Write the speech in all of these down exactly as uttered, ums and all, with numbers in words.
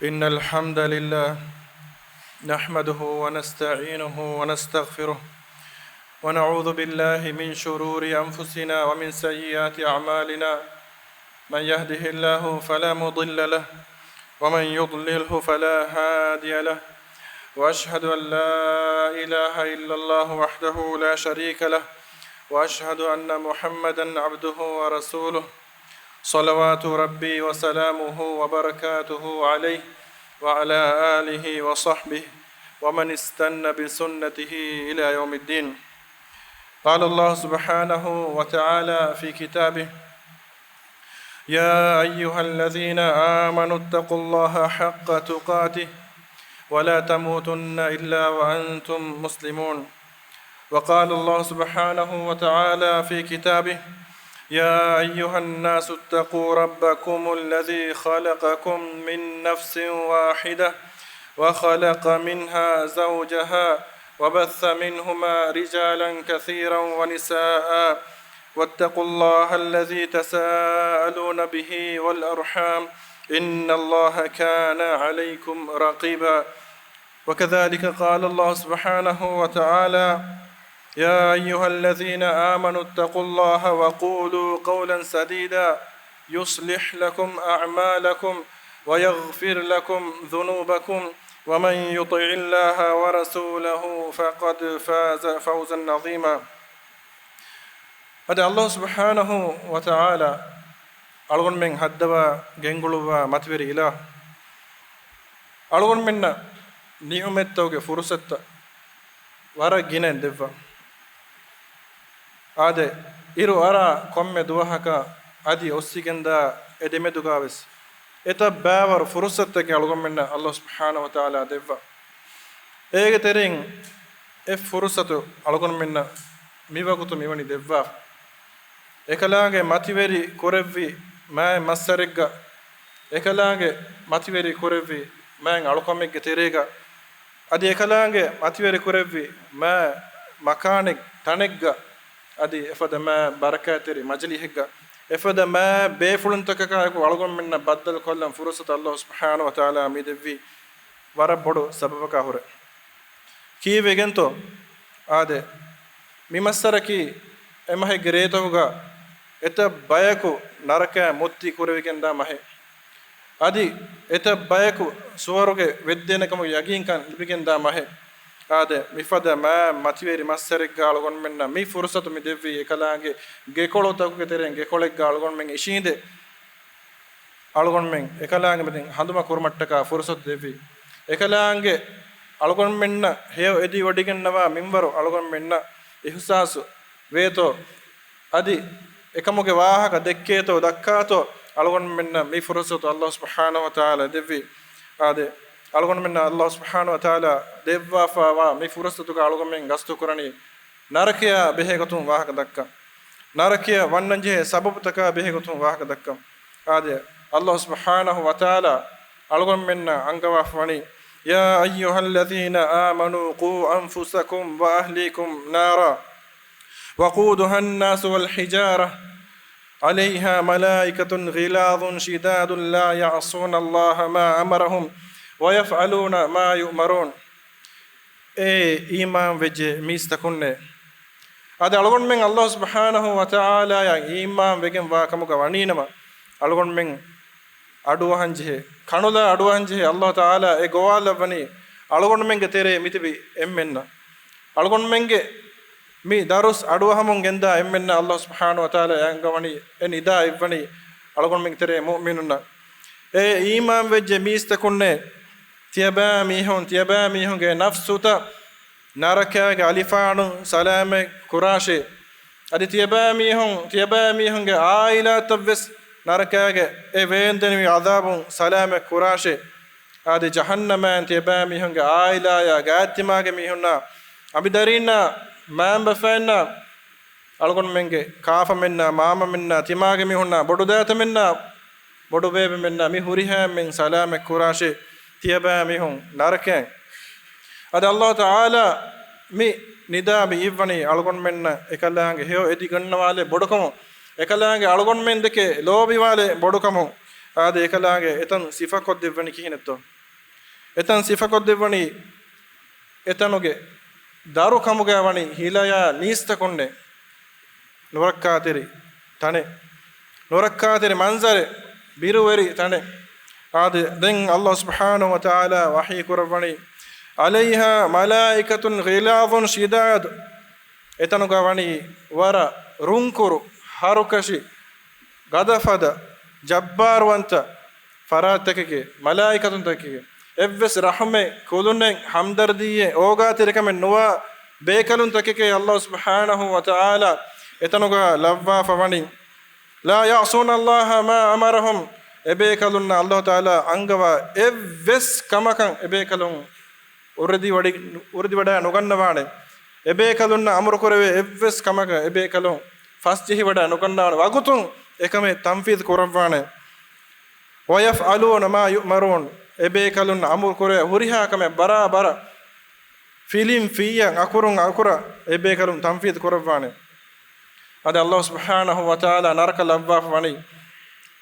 إن الحمد لله نحمده ونستعينه ونستغفره، ونعوذ بالله من شرور أنفسنا ومن سيئات أعمالنا. من يهده الله فلا مضل له، ومن يضلله فلا هادي له. وأشهد أن لا إله إلا الله وحده لا شريك له، وأشهد أن محمدا عبده ورسوله. صلوات ربي وسلامه وبركاته عليه وعلى آله وصحبه ومن استن بسنته إلى يوم الدين. قال الله سبحانه وتعالى في كتابه: يا أيها الذين آمنوا اتقوا الله حق تقاته ولا تموتن إلا وأنتم مسلمون. وقال الله سبحانه وتعالى في كتابه: يا أيها الناس اتقوا ربكم الذي خلقكم من نفس واحدة وخلق منها زوجها وبث منهما رجالا كثيرا ونساء، واتقوا الله الذي تساءلون به والأرحام، إن الله كان عليكم رقيبا. وكذلك قال الله سبحانه وتعالى: يا أيها الذين آمنوا اتقوا الله وقولوا قولا سديدا يصلح لكم أعمالكم ويغفر لكم ذنوبكم ومن يطع الله ورسوله فقد فاز فوزا عظيما. އަދި ﷲ ސުބްޙާނަހޫ ވަތަޢާލާ އަޅުގަނޑުމެން ހައްދަވާ ގެންގުޅުއްވާ މަތިވެރި އިލާހު، އަޅުގަނޑުމެންނަށް ނިޢުމަތްތަކުގެ ފުރުޞަތުތައް ވަރަށް ގިނައިން ދެއްވާ. އާދެ، އިރު އަރާ ކޮންމެ ދުވަހަކަށް އަދި އޮއްސިގެންދާ އެ ދެމެދުގާވެސް އެތައް ބައިވަރު ފުރުޞަތުތަކެއް އަޅުގަނޑުމެންނަށް ﷲ ސުބްޙާނަހޫ ވަތަޢާލާ ދެއްވާ. އޭގެ ތެރެއިން އެއް ފުރުޞަތު އަޅުގަނޑުމެންނަށް މިވަގުތު މިވަނީ ދެއްވާފަ. އެކަލާނގެ މަތިވެރި ކުރެއްވި މާތް މައްސަރެއްގަ، އެކަލާނގެ މަތިވެރި ކުރެއްވި މާތް އަޅުކަމެއްގެ ތެރޭގަ، އަދި އެކަލާނގެ މަތިވެރި ކުރެއްވި މާތް މަކާނެއް ތަނެއްގަ، އަދި އެފަދަ މާތް ބަރަކާތްތެރި މަޖިލީހެއްގަ، އެފަދަ މާތް ބޭފުޅުންތަކަކާއެކު އަޅުގަނޑުމެންނަށް ބައްދަލުކޮށްލަން ފުރުޞަތު ﷲ ސުބްޙާނަހޫ ވަތަޢާލާ މި ދެއްވީ ވަރަށް ބޮޑު ސަބަބަކާ ހުރެ. ކީއްވެގެންތޯ؟ އާދެ، މި މައްސަރަކީ އެ މަހެއްގެ ރޭތަކުގަ އެތައް ބަޔަކު ނަރަކައިން މުއްތި ކުރެވިގެންދާ މަހެއް. އަދި އެތައް ބަޔަކު ސުވަރުގެ ވެއްދޭނެ ކަމުގެ ޔަގީންކަން ލިބިގެންދާ މަހެއް. އާދެ، މިފަދަ މާތް މަތިވެރި މައްސަރެއްގަ އަޅުގަނޑުމެންނަށް މި ފުރުޞަތު މި ދެއްވީ އެކަލާނގެ ގެކޮޅުތަކުގެ ތެރެއިން ގެކޮޅެއްގަ އަޅުގަނޑުމެން އިށީނދެ، އަޅުގަނޑުމެން އެކަލާނގެ މެދުން ހަނދުމަ ކުރުމަށްޓަކާ ފުރުޞަތު ދެއްވި. އެކަލާނގެ އަޅުގަނޑުމެންނަށް ހެޔޮ އެދިވޮޑިގަންނަވާ މިންވަރު އަޅުގަނޑުމެންނަށް އިޙުސާސު ވޭތޯ، އަދި އެކަމުގެ ވާހަކަ ދެއްކޭތޯ ދައްކާތޯ، އަޅުގަނޑުމެންނަށް މި ފުރުޞަތު ﷲ ސުބްޙާނަހޫ ވަތަޢާލާ ދެއްވި. އާދެ، އަޅުގަނޑުމެންނަށް ﷲ ސުބްޙާނަހޫ ވަތަޢާލާ ދެއްވާފަވާ މި ފުރުޞަތުގަ އަޅުގަނޑުމެން ގަސްތުކުރަނީ ނަރަކަޔާ ބެހޭގޮތުން ވާހަކަ ދައްކަން. ނަރަކަޔަށް ވަންނަންޖެހޭ ސަބަބުތަކާ ބެހޭގޮތުން ވާހަކަ ދައްކަން. އާދެ، ﷲ ސުބްޙާނަހޫ ވަތަޢާލާ އަޅުގަނޑުމެންނަށް އަންގަވާފަވަނީ، يا أيها الذين آمنوا قوا أنفسكم وأهليكم نارا وقودها الناس والحجارة عليها ملائكة غلاظ شداد لا يعصون الله ما أمرهم ويفعلون ما يؤمرون. އޭ އީމާން ވެއްޖެ މީސްތަކުންނޭ! އަދި އަޅުގަނޑުމެން ﷲ ސުބްޙާނަހޫ ވަތަޢާލާއަށް އީމާން ވެގެން ވާ ކަމުގަ ވަނީނަމަ، އަޅުގަނޑުމެން އަޑުއަހަންޖެހޭ، ކަނުލާ އަޑުއަހަންޖެހޭ. ﷲ ތަޢާލާ އެ ގޮވާލައްވަނީ އަޅުގަނޑުމެންގެ ތެރޭ މިތިބި އެންމެންނަށް. އަޅުގަނޑުމެންގެ މި ދަރުސް އަޑުއަހަމުން ގެންދާ އެންމެންނަށް ﷲ ސުބްޙާނަހޫ ވަތަޢާލާ އަންގަވަނީ އެ ނިދާ އިއްވަނީ އަޅުގަނޑުމެންގެ ތެރޭ މުއުމިނުންނަށް. އޭ އީމާން ވެއްޖެ މީސްތަކުންނޭ! ތިޔަބައިމީހުން، ތިޔަބައިމީހުންގެ ނަފްސުތައް ނަރަކައިގެ އަލިފާނުން ސަލާމަތް ކުރާށޭ. އަދި ތިޔަބައިމީހުން، ތިޔަބައިމީހުންގެ ޢާއިލާތައްވެސް ނަރަކައިގެ އެ ވޭންދެނިވި ޢަޛާބުން ސަލާމަތް ކުރާށޭ. އާދެ، ޖަހަންނަމައިން ތިޔަބައިމީހުންގެ ޢާއިލާޔާ، ގާތްތިމާގެ މީހުންނާ، އަނބިދަރީންނާ، މައިންބަފައިންނާ، އަޅުގަނޑުމެންގެ ކާފަމެންނާ، މާމަމެންނާ، ތިމާގެ މީހުންނާ، ބޮޑުދައިތަމެންނާ، ބޮޑުބޭބެމެންނާ، މި ހުރިހާ އެންމެން ސަލާމަތް ކުރާށޭ ތިޔަބައިމީހުން ނަރަކައިން. އަދި ﷲ ތަޢާލާ މި ނިދާ މި އިއްވަނީ އަޅުގަނޑުމެންނަށް އެކަލާނގެ ހެޔޮ އެދިގަންނަވާލެ ބޮޑުކަމުން، އެކަލާނގެ އަޅުގަނޑުމެން ދެކެ ލޯބިވާލެ ބޮޑުކަމުން. އާދެ، އެކަލާނގެ އެތަން ސިފަކޮށްދެއްވަނީ ކިހިނެއްތޯ؟ އެތަން ސިފަކޮށްދެއްވަނީ އެތަނުގެ ދަރު ކަމުގައި ވަނީ ހިލަޔާ ނީސްތަކުންނެއް، ނުރައްކާތެރި ތަނެއް، ނުރައްކާތެރި މަންޒަރެއް، ބިރުވެރި ތަނެއް. އާދެ، ދެން ﷲ ސުބްޙާނަހޫ ވަތަޢާލާ ވަޙީ ކުރައްވަނީ، عَلَيْهَا مَلَائِكَةٌ غِلَاظٌ شِدَادٌ، އެތަނުގަ ވަނީ ވަރަށް ރުންކުރު، ހަރުކަށި، ގަދަފަދަ، ޖައްބާރުވަންތަ ފަރާތްތަކެކޭ، މަލާއިކަތުންތަކެކޭ، އެއްވެސް ރަޙުމެއް، ކުލުނެއް، ހަމްދަރްދީއެއް، އޯގާތެރިކަމެއް ނުވާ ބޭކަލުންތަކެކޭ ﷲ ސުބްޙާނަހޫ ވަތަޢާލާ އެތަނުގަ ލައްވާފަ ވަނީ. لَا يَعْصُونَ اللَّهَ مَا أَمَرَهُمْ، އެބޭކަލުންނަށް ﷲ ތަޢާލާ އަންގަވާ އެއްވެސް ކަމަކަށް އެބޭކަލުން އުރެދިވަޑި-، އުރެދިވަޑައި ނުގަންނަވާނެ. އެބޭކަލުންނަށް އަމުރުކުރެވޭ އެއްވެސް ކަމަކަށް އެބޭކަލުން ފަސްޖެހިވަޑައި ނުގަންނަވާނެ. ވަގުތުން އެކަމެއް ތަންފީޛު ކުރައްވާނެ. وَيَفْعَلُونَ مَا يُؤْمَرُونَ، އެބޭކަލުންނަށް އަމުރުކުރެވޭ ހުރިހާ ކަމެއް ބަރާބަރަށް، ފިލިން ފިއްޔަށް، އަކުރުން އަކުރަށް އެބޭކަލުން ތަންފީޛު ކުރައްވާނެ. އަދި ﷲ ސުބްޙާނަހޫ ވަތަޢާލާ ނަރަކަ ލައްވާފަ ވަނީ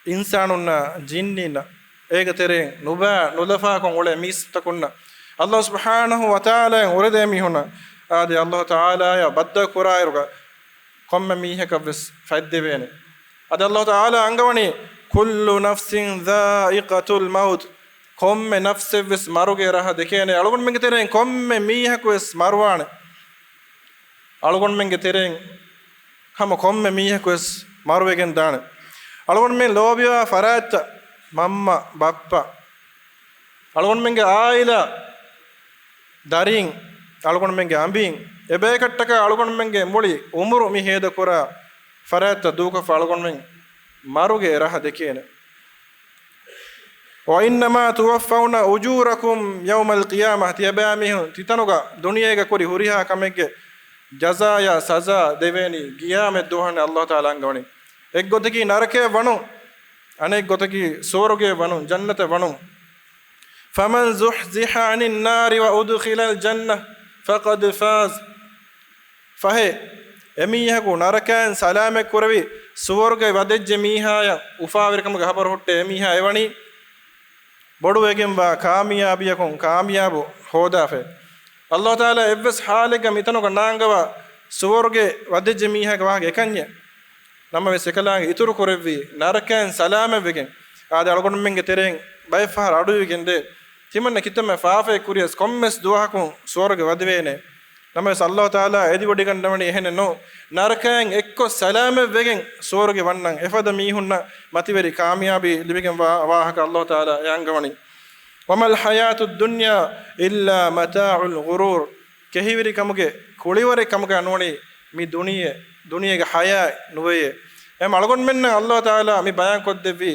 އިންސާނުންނާ ޖިންނީންނަށް، އޭގެ ތެރެއިން ނުބައި ނުލަފާކޮށް އުޅޭ މީސްތަކުންނަށް. ﷲ ސުބްޙާނަހޫ ވަތަޢާލާއަށް އުރެދޭ މީހުންނަށް އާދެ، ﷲ ތަޢާލާއާ ބައްދަލު ކުރާއިރުގަ ކޮންމެ މީހަކަށްވެސް ފަތްދެވޭނެ. އަދި ﷲ ތަޢާލާ އަންގަވަނީ، كُلُّ نَفْسٍ ذَائِقَةُ الْمَوْتِ، ކޮންމެ ނަފްސެއްވެސް މަރުގެ ރަހަ ދެކޭނެ. އަޅުގަނޑުމެންގެ ތެރެއިން ކޮންމެ މީހަކުވެސް މަރުވާނެ. އަޅުގަނޑުމެންގެ ތެރެއިން ހަމަ ކޮންމެ މީހަކުވެސް މަރުވެގެން ދާނެ. އަޅުގަނޑުމެން ލޯބިވާ ފަރާތްތައް، މަންމަ، ބައްޕަ، އަޅުގަނޑުމެންގެ އާއިލާ، ދަރީން، އަޅުގަނޑުމެންގެ އަނބީން، އެބަޔަކަށްޓަކާ އަޅުގަނޑުމެންގެ މުޅި އުމުރު މި ހޭދަކުރާ ފަރާތްތައް ދޫކޮށްފަ އަޅުގަނޑުމެން މަރުގެ ރަހަ ދެކޭނެ. وَإِنَّمَا تُوَفَّوْنَ أُجُورَكُمْ يَوْمَ الْقِيَامَةِ، ތިޔަބައިމީހުން ތިތަނުގަ ދުނިޔޭގަ ކުރި ހުރިހާ ކަމެއްގެ ޖަޒާޔާ ސަޒާ ދެވޭނީ ގިޔާމަތް ދުވަހަށް ﷲ ތަޢާލާ އަންގަވަނީ. އެއްގޮތަކީ ނަރަކަޔަށް ވަނުން، އަނެއް ގޮތަކީ ސުވަރުގެ ވަނުން، ޖަންނަތަށް ވަނުން. فَمَنْ زُحْزِحَ عَنِ النَّارِ وَأُدْخِلَ الْجَنَّةَ فَقَدْ فَازَ. ފަހެ، އެމީހަކު ނަރަކައިން ސަލާމަތް ކުރެވި، ސުވަރުގެ ވަދެއްޖެ މީހާޔަށް އުފާވެރިކަމުގެ ހަބަރު ހުއްޓޭ އެމީހާ އެވަނީ ބޮޑުވެގެންވާ ކާމިޔާބީއަކުން ކާމިޔާބު ހޯދާފައި. ﷲ ތަޢާލާ އެއްވެސް ހާލެއްގަ މިތަނުގަ ނާންގަވާ ސުވަރުގެ ވަދެއްޖެ މީހާގެ ވާހަކަ އެކަންޏެއް. ނަމަވެސް އެކަލާނގެ އިތުރު ކުރެއްވީ، ނަރަކައިން ސަލާމަތްވެގެން، އާދެ، އަޅުގަނޑުމެންގެ ތެރެއިން ބައެއް ފަހަރު އަޑުއިވިގެންދޭ. ތިމަންނަ ކިތަންމެ ފާފައެއް ކުރިޔަސް ކޮންމެސް ދުވަހަކުން ސުވަރުގެ ވަދެވޭނެ. ނަމަވެސް ﷲ ތަޢާލާ އެދިވޮޑިގަންނަވަނީ އެހެނެއް ނޫން. ނަރަކައިން އެއްކޮށް ސަލާމަތްވެގެން ސުވަރުގެ ވަންނަން އެފަދަ މީހުންނަށް މަތިވެރި ކާމިޔާބީ ލިބިގެން ވާ ވާހަކަ ﷲ ތަޢާލާ އެ އަންގަވަނީ. وَمَا الْحَيَاةُ الدُّنْيَا إِلَّا مَتَاعُ الْغُرُورِ. ކެހިވެރިކަމުގެ ކުޅިވަރެއް ކަމުގައި ނޫނީ މި ދުނިޔެ، ދުނިޔޭގެ ޙަޔާތް ނުވެޔޭ. އެހެން އަޅުގަނޑުމެންނަށް ﷲ ތަޢާލާ މި ބަޔާންކޮށްދެއްވީ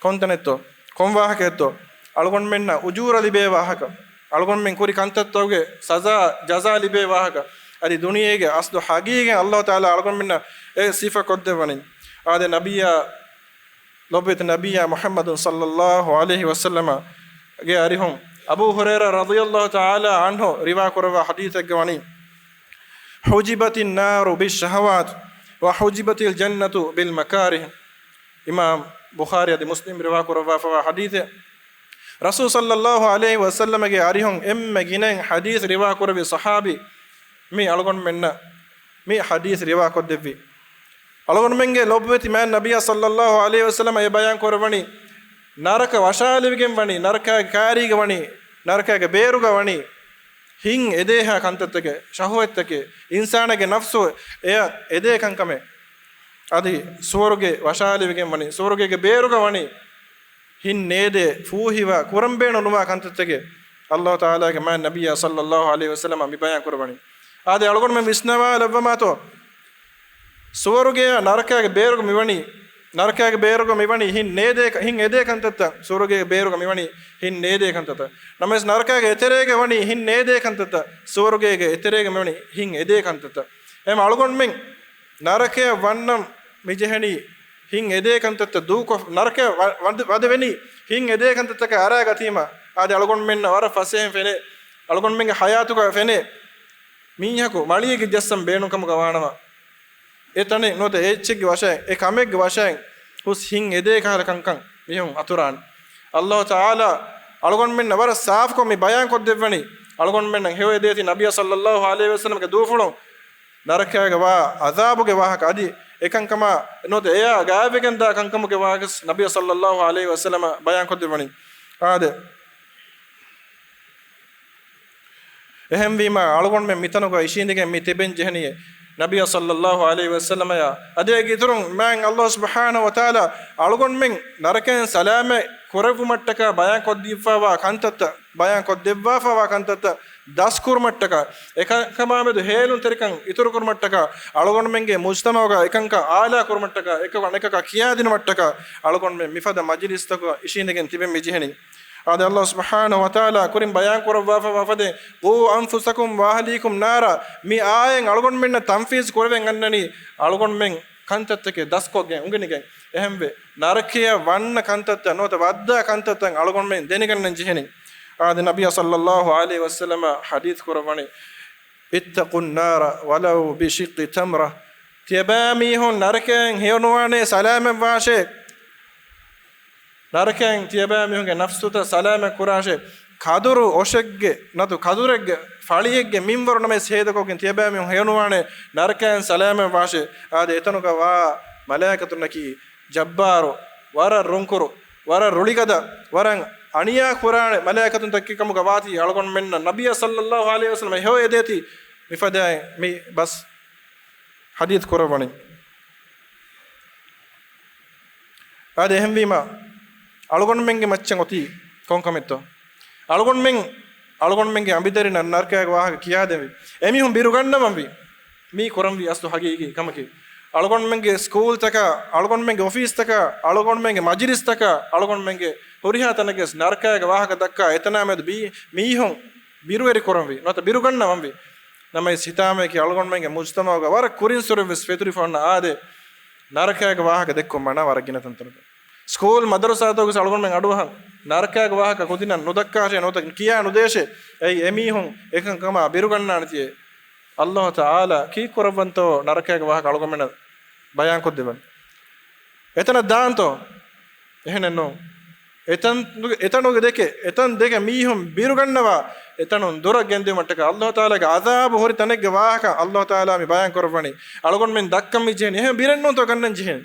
ކޮންތަނެއްތޯ؟ ކޮން ވާހަކައެއްތޯ؟ އަޅުގަނޑުމެންނަށް އުޖޫރަ ލިބޭ ވާހަކަ، އަޅުގަނޑުމެން ކުރި ކަންތައްތަކުގެ ސަޒާ، ޖަޒާ ލިބޭ ވާހަކަ، އަދި ދުނިޔޭގެ އަސްލު ޙަޤީޤަތް ﷲ ތަޢާލާ އަޅުގަނޑުމެންނަށް އެ ސިފަ ކޮށްދެއްވަނީ. އާދެ، ނަބިއްޔާ، ލޮބުވެތި ނަބިއްޔާ މުޙައްމަދު ޞައްލައްލާހު ޢަލައިހި ވަސައްލަމަގެ އަރިހުން އަބޫ ހުރައިރާ ރަޟިޔައްލާހު ތަޢާލާ ޢަންހު ރިވާ ކުރައްވާ ޙަދީޘެއްގަ ވަނީ، حُجِبَتِ النَّارُ بِالشَّهَوَاتِ وَحُجِبَتِ الْجَنَّةُ بِالْمَكَارِهِ. އިމާމް ބުޚާރީ އަދި މުސްލިމް ރިވާ ކުރައްވާފަވާ ޙަދީޘެއް. ރަސޫލު ޞައްލައްލާހު ޢަލައިހި ވަސައްލަމަގެ އަރިހުން އެންމެ ގިނައިން ޙަދީޘް ރިވާ ކުރެއްވި ޞަޙާބީ މި އަޅުގަނޑުމެންނަށް މި ޙަދީޘް ރިވާ ކޮށްދެއްވި. އަޅުގަނޑުމެންގެ ލޮބުވެތި މާތް ނަބިއްޔާ ޞައްލައްލާހު ޢަލައިހި ވަސައްލަމަ އެ ބަޔާން ކުރައްވަނީ، ނަރަކަ ވަށާލެވިގެން ވަނީ، ނަރަކައިގެ ކާރީގަ ވަނީ، ނަރަކައިގެ ބޭރުގަ ވަނީ ހިތް އެދޭހާ ކަންތައްތަކެއް، ޝަހުވަތްތަކެއް، އިންސާނާގެ ނަފްސު އެއަށް އެދޭ ކަންކަމެއް. އަދި ސުވަރުގެ ވަށާލެވިގެން ވަނީ، ސުވަރުގޭގެ ބޭރުގަ ވަނީ ހިތް ނޭދޭ، ފޫހިވާ، ކުރަން ބޭނުން ނުވާ ކަންތައްތަކެއް ﷲ ތަޢާލާގެ މާތް ނަބިއްޔާ ޞައްލައްލާހު ޢަލައިހި ވަސައްލަމަ މި ބަޔާން ކުރައްވަނީ. އާދެ، އަޅުގަނޑުމެން ވިސްނަވާލައްވަމާތޯ؟ ސުވަރުގެއާ ނަރަކައިގެ ބޭރުގަ މިވަނީ، ނަރަކައިގެ ބޭރުގަ މިވަނީ ހިތް ނޭދޭ، ހިތް އެދޭ ކަންތައްތައް، ސުވަރުގޭގެ ބޭރުގަ މިވަނީ ހިތް ނޭދޭ ކަންތައްތައް. ނަމަވެސް ނަރަކައިގެ އެތެރޭގަ ވަނީ ހިތް ނޭދޭ ކަންތައްތައް، ސުވަރުގޭގެ އެތެރޭގަ މިވަނީ ހިތް އެދޭ ކަންތައްތައް. އެހެން އަޅުގަނޑުމެން ނަރަކަޔަށް ވަންނަން މިޖެހެނީ ހިތް އެދޭ ކަންތައްތައް ދޫކޮށް، ނަރަކަޔަށް ވަ-، ވަދެ-، ވަދެވެނީ ހިތް އެދޭ ކަންތައްތަކަށް އަރާގަތީމަ، އާދެ، އަޅުގަނޑުމެންނަށް ވަރަށް ފަސޭހައިން ފެނޭ، އަޅުގަނޑުމެންގެ ޙަޔާތުގަ ފެނޭ، މީހަކު މަޅީގެ ޖައްސަން ބޭނުންކަމުގަ ވާނަމަ، އެ ތަނެއް ނުވަތަ އެ އެއްޗެއްގެ ވަށައިން، އެ ކަމެއްގެ ވަށައިން ހުސް ހިތް އެދޭ ކަހަލަ ކަންކަން މީހުން އަތުރާނެ. ﷲ ތަޢާލާ އަޅުގަނޑުމެންނަށް ވަރަށް ސާފުކޮށް މި ބަޔާން ކޮށްދެއްވަނީ. އަޅުގަނޑުމެންނަށް ހެޔޮއެދޭތީ ނަބިއްޔާ ޞައްލައްލާހު ޢަލައިހި ވަސައްލަމްގެ ދޫފުޅުން ނަރަކައިގަ ވާ ޢަޛާބުގެ ވާހަކަ އަދި އެކަންކަމާ ނުވަތަ އެޔާ ގާތްވެގެންދާ ކަންކަމުގެ ވާހަކަ ނަބިއްޔާ ޞައްލައްލާހު ޢަލައިހި ވަސައްލަމަ ބަޔާން ކޮށްދެއްވަނީ. އާދެ، އެހެންވީމާ، އަޅުގަނޑުމެން މިތަނުގަ އިށީނދެގެން މި ތިބެން ޖެހެނީ ނަބިއްޔާ ޞައްލައްލާހު ޢަލައިހި ވަސައްލަމަޔާ އަދި އޭގެ އިތުރުން މާތް ﷲ ސުބްޙާނަހޫ ވަތަޢާލާ އަޅުގަނޑުމެން ނަރަކައިން ސަލާމަތް ކުރެއްވުމަށްޓަކާ ބަޔާން ކޮށްދީފާވާ ކަންތައްތައް، ބަޔާން ކޮށްދެއްވާފާވާ ކަންތައްތައް ދަސްކުރުމަށްޓަކާ، އެކަންކަމާމެދު ހޭލުންތެރިކަން އިތުރުކުރުމަށްޓަކާ، އަޅުގަނޑުމެންގެ މުޖްތަމަޢުގަ އެކަންކަން އާލާ ކުރުމަށްޓަކާ، އެކަކު އަނެކަކަށް ކިޔާދިނުމަށްޓަކާ، އަޅުގަނޑުމެން މިފަދަ މަޖިލިސްތަކުގަ އިށީނދެގެން ތިބެން މި ޖެހެނީ. އާދެ، ﷲ ސުބްޙާނަހޫ ވަތަޢާލާ ކުރިން ބަޔާން ކުރައްވާފައިވާ ފަދައިން، "قُوا أَنفُسَكُمْ وَأَهْلِيكُمْ نَارًا" މި އާޔަތް އަޅުގަނޑުމެންނަށް ތަންފީޒު ކުރެވެން އަންނަނީ، އަޅުގަނޑުމެން ކަންތައްތަކެއް ދަސްކޮށްގެން އުނގެނިގެން، އެހެންވެ، ނަރަކަޔަށް ވަންނަ ކަންތައްތައް ނުވަތަ ވައްދާ ކަންތައްތައް އަޅުގަނޑުމެން ދެނެގަންނަން ޖެހެނީ. އާދެ، ނަބިއްޔާ ޞައްލައްލާހު ޢަލައިހި ވަސައްލަމަ ޙަދީޘް ކުރައްވަނީ، "اتَّقُوا النَّارَ وَلَوْ بِشِقِّ تَمْرَةٍ" ތިޔަބައިމީހުން ނަރަކައިން ހެޔޮނުވާނޭ ސަލާމަތްވާށޭ. ނަރަކައިން ތިޔަބައިމީހުންގެ ނަފްސުތައް ސަލާމަތް ކުރާށޭ. ކަދުރު އޮށެއްގެ ނުވަތަ ކަދުރެއްގެ ފަޅިއެއްގެ މިންވަރު ނަމަވެސް ހޭދަކޮށްގެން ތިޔަބައިމީހުން ހެޔޮނުވާނޭ ނަރަކައިން ސަލާމަތްވާށޭ. އާދެ، އެތަނުގަ ވާ މަލާއިކަތުންނަކީ ޖައްބާރު، ވަރަށް ރުންކުރު، ވަރަށް ރުޅިގަދަ، ވަރަށް އަނިޔާ ކުރާނެ މަލާއިކަތުންތަކެއް ކަމުގަ ވާތީ އަޅުގަނޑުމެންނަށް ނަބިއްޔާ ޞައްލައްލާހު ޢަލައިހި ވަސައްލަމަ ހެޔޮއެދޭތީ މިފަދައިން މި ބަސް ޙަދީޘް ކުރައްވަނީ. އާދެ، އެހެންވީމާ، އަޅުގަނޑުމެންގެ މައްޗަށް އޮތީ ކޮންކަމެއްތޯ؟ އަޅުގަނޑުމެން، އަޅުގަނޑުމެންގެ އަނބިދަރިންނަށް ނަރަކައިގެ ވާހަކަ ކިޔާދެވި. އެމީހުން ބިރުގަންނަވަންވީ. މީ ކުރަންވީ އަސްލު ހަގީގީ ކަމަކީ. އަޅުގަނޑުމެންގެ ސްކޫލްތަކާ، އަޅުގަނޑުމެންގެ އޮފީސްތަކާ، އަޅުގަނޑުމެންގެ މަޖިލިސްތަކާ، އަޅުގަނޑުމެންގެ ހުރިހާ ތަނެއްގެ ނަރަކައިގެ ވާހަކަ ދައްކާ އެތަނާމެދު ބީ-، މީހުން ބިރުވެރި ކުރަންވީ. ނުވަތަ ބިރުގަންނަވަންވީ. ނަމަވެސް ހިތާމަޔަކީ އަޅުގަނޑުމެންގެ މުޖްތަމަޢުގަ ވަރަށް ކުރިން ސުރެއްވެސް ފެތުރިފަ އޮންނަ އާދެ، ނަރަކައިގެ ވާހަކަ ދެއްކުން މަނާ ވަރަށް ގިނަ ތަންތަނުގަ. ސްކޫލް މަދަރުސާތަކުގަސް އަޅުގަނޑުމެން އަޑުއަހަން، ނަރަކައިގެ ވާހަކަ ކުދިންނަށް ނުދައްކާށޭ ނުވަތަ ކިޔާ ނުދޭށޭ. އެއީ އެމީހުން އެކަންކަމާ ބިރުގަންނާނެތީ. ﷲ ތަޢާލާ ކީއްކުރައްވަންތޯ ނަރަކައިގެ ވާހަކަ އަޅުގަނޑުމެންނަށް ބަޔާންކޮށްދެއްވަން. އެތަނަށް ދާންތޯ؟ އެހެނެއް ނޫން. އެތަން، އެތަނުގެ ދެކެ، އެތަން ދެކެ މީހުން ބިރުގަންނަވާ، އެތަނުން ދުރަށް ގެންދިއުމަށްޓަކާ ﷲ ތަޢާލާގެ ޢަޛާބު ހުރި ތަނެއްގެ ވާހަކަ ﷲ ތަޢާލާ މި ބަޔާން ކުރައްވަނީ. އަޅުގަނޑުމެން ދައްކަން މި ޖެހެނީ. އެހެން ބިރެއް ނޫންތޯ ގަންނަން ޖެހެނީ.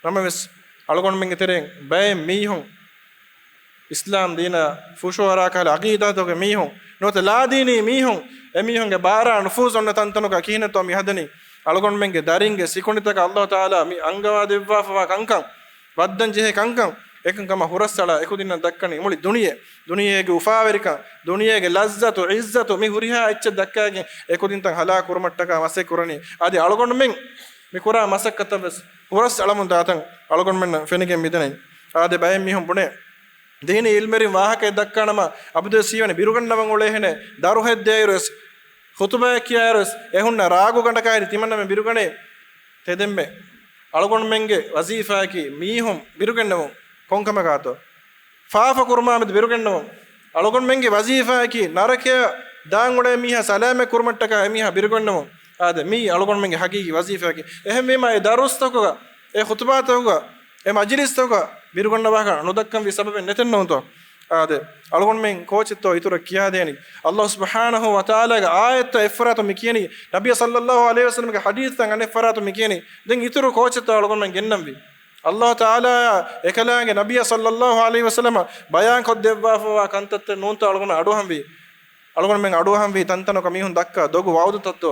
ނަމަވެސް، އަޅުގަނޑުމެންގެ ތެރެއިން ބައެއް މީހުން އިސްލާމް ދީނަށް ފުށުއަރާ ކަހަލަ ޢަޤީދާތަކުގެ މީހުން، ނުވަތަ ލާދީނީ މީހުން، އެމީހުންގެ ބާރާ ނުފޫޒު އޮންނަ ތަންތަނުގަ ކިހިނެއްތޯ މި ހަދަނީ؟ އަޅުގަނޑުމެންގެ ދަރިންގެ ސިކުނޑިތަކަށް ﷲ ތަޢާލާ މި އަންގަވާ ދެއްވާފަވާ ކަންކަން، ވައްދަން ޖެހޭ ކަންކަން، އެކަންކަމަށް ހުރަސްއަޅާ އެކުދިންނަށް ދައްކަނީ މުޅި ދުނިޔެ، ދުނިޔޭގެ އުފާވެރިކަން، ދުނިޔޭގެ ލައްޒަތު، ޢިއްޒަތު، މި ހުރިހާ އެއްޗެއް ދައްކައިގެން އެކުދިންތައް ހަލާކު ކުރުމަށްޓަކާ މަސައްކަތް ކުރަނީ. އަދި އަޅުގަނޑުމެން މި ކުރާ މަސައްކަތަށް ވެސް ހުރަސް އަޅަމުން ދާތަން އަޅުގަނޑުމެންނަށް ފެނިގެން މިދަނީ. އާދެ، ބައެއް މީހުން ބުނޭ، ދީނީ އިލްމެރިން ވާހަކައެއް ދައްކާނަމަ، އަބަދުވެސް ހީވަނީ ބިރުގަންނަވަން އުޅޭހެނެއް، ދަރުހެއް ދޭއިރުވެސް، ޚުތުބައެއް ކިޔާއިރުވެސް، އެ ހުންނަ ރާގުގަނޑަކާއިރި ތިމަންނަމެން ބިރުގަނޭ. ތެދެންމެ، އަޅުގަނޑުމެންގެ ވަޒީފާއަކީ މީހުން ބިރުގަންނަވުން. ކޮންކަމަކާތޯ؟ ފާފަ ކުރުމާމެދު ބިރުގަންނަވުން. އަޅުގަނޑުމެންގެ ވަޒީފާއަކީ ނަރަކަޔަށް ދާން އުޅޭ މީހާ ސަލާމަތް ކުރުމަށްޓަކާ އެމީހާ ބިރުގަންނަވުން. އާދެ، މީ އަޅުގަނޑުމެންގެ ހަގީގީ ވަޒީފާއަކީ. އެހެންވީމާ އެ ދަރުސްތަކުގަ، އެ ޚުތުބާތަކުގަ، އެ މަޖިލިސްތަކުގަ ބިރުގަންނަވާކަށް ނުދައްކަންވީ ސަބަބެއް ނެތެއްނޫންތޯ؟ އާދެ، އަޅުގަނޑުމެން ކޯޗެއްތޯ އިތުރަށް ކިޔާދޭނީ؟ ﷲ ސުބްޙާނަހޫ ވަތަޢާލާގެ އާޔަތްތައް އެއްފަރާތުން މި ކިޔަނީ، ނަބިއްޔާ ޞައްލައްލާހު ޢަލައިހި ވަސައްލަމްގެ ޙަދީޘްތައް އަނެއްފަރާތުން މި ކިޔަނީ. ދެން އިތުރު ކޯޗެއްތޯ އަޅުގަނޑުމެން ގެންނަންވީ؟ ﷲ ތަޢާލާއާ އެކަލާނގެ ނަބިއްޔާ ޞައްލައްލާހު ޢަލައިހި ވަސައްލަމަށް ބަޔާން ކޮށްދެއްވާފަވާ ކަންތައްތައް ނޫންތޯ އަޅުގަނޑު އަޑުއަހަންވީ؟ އަޅުގަނޑުމެން އަޑުއަހަންވީ ތަންތަނަކަށް މީހުން ދައްކާ ދޮގު ވަޢުދުތައްތޯ؟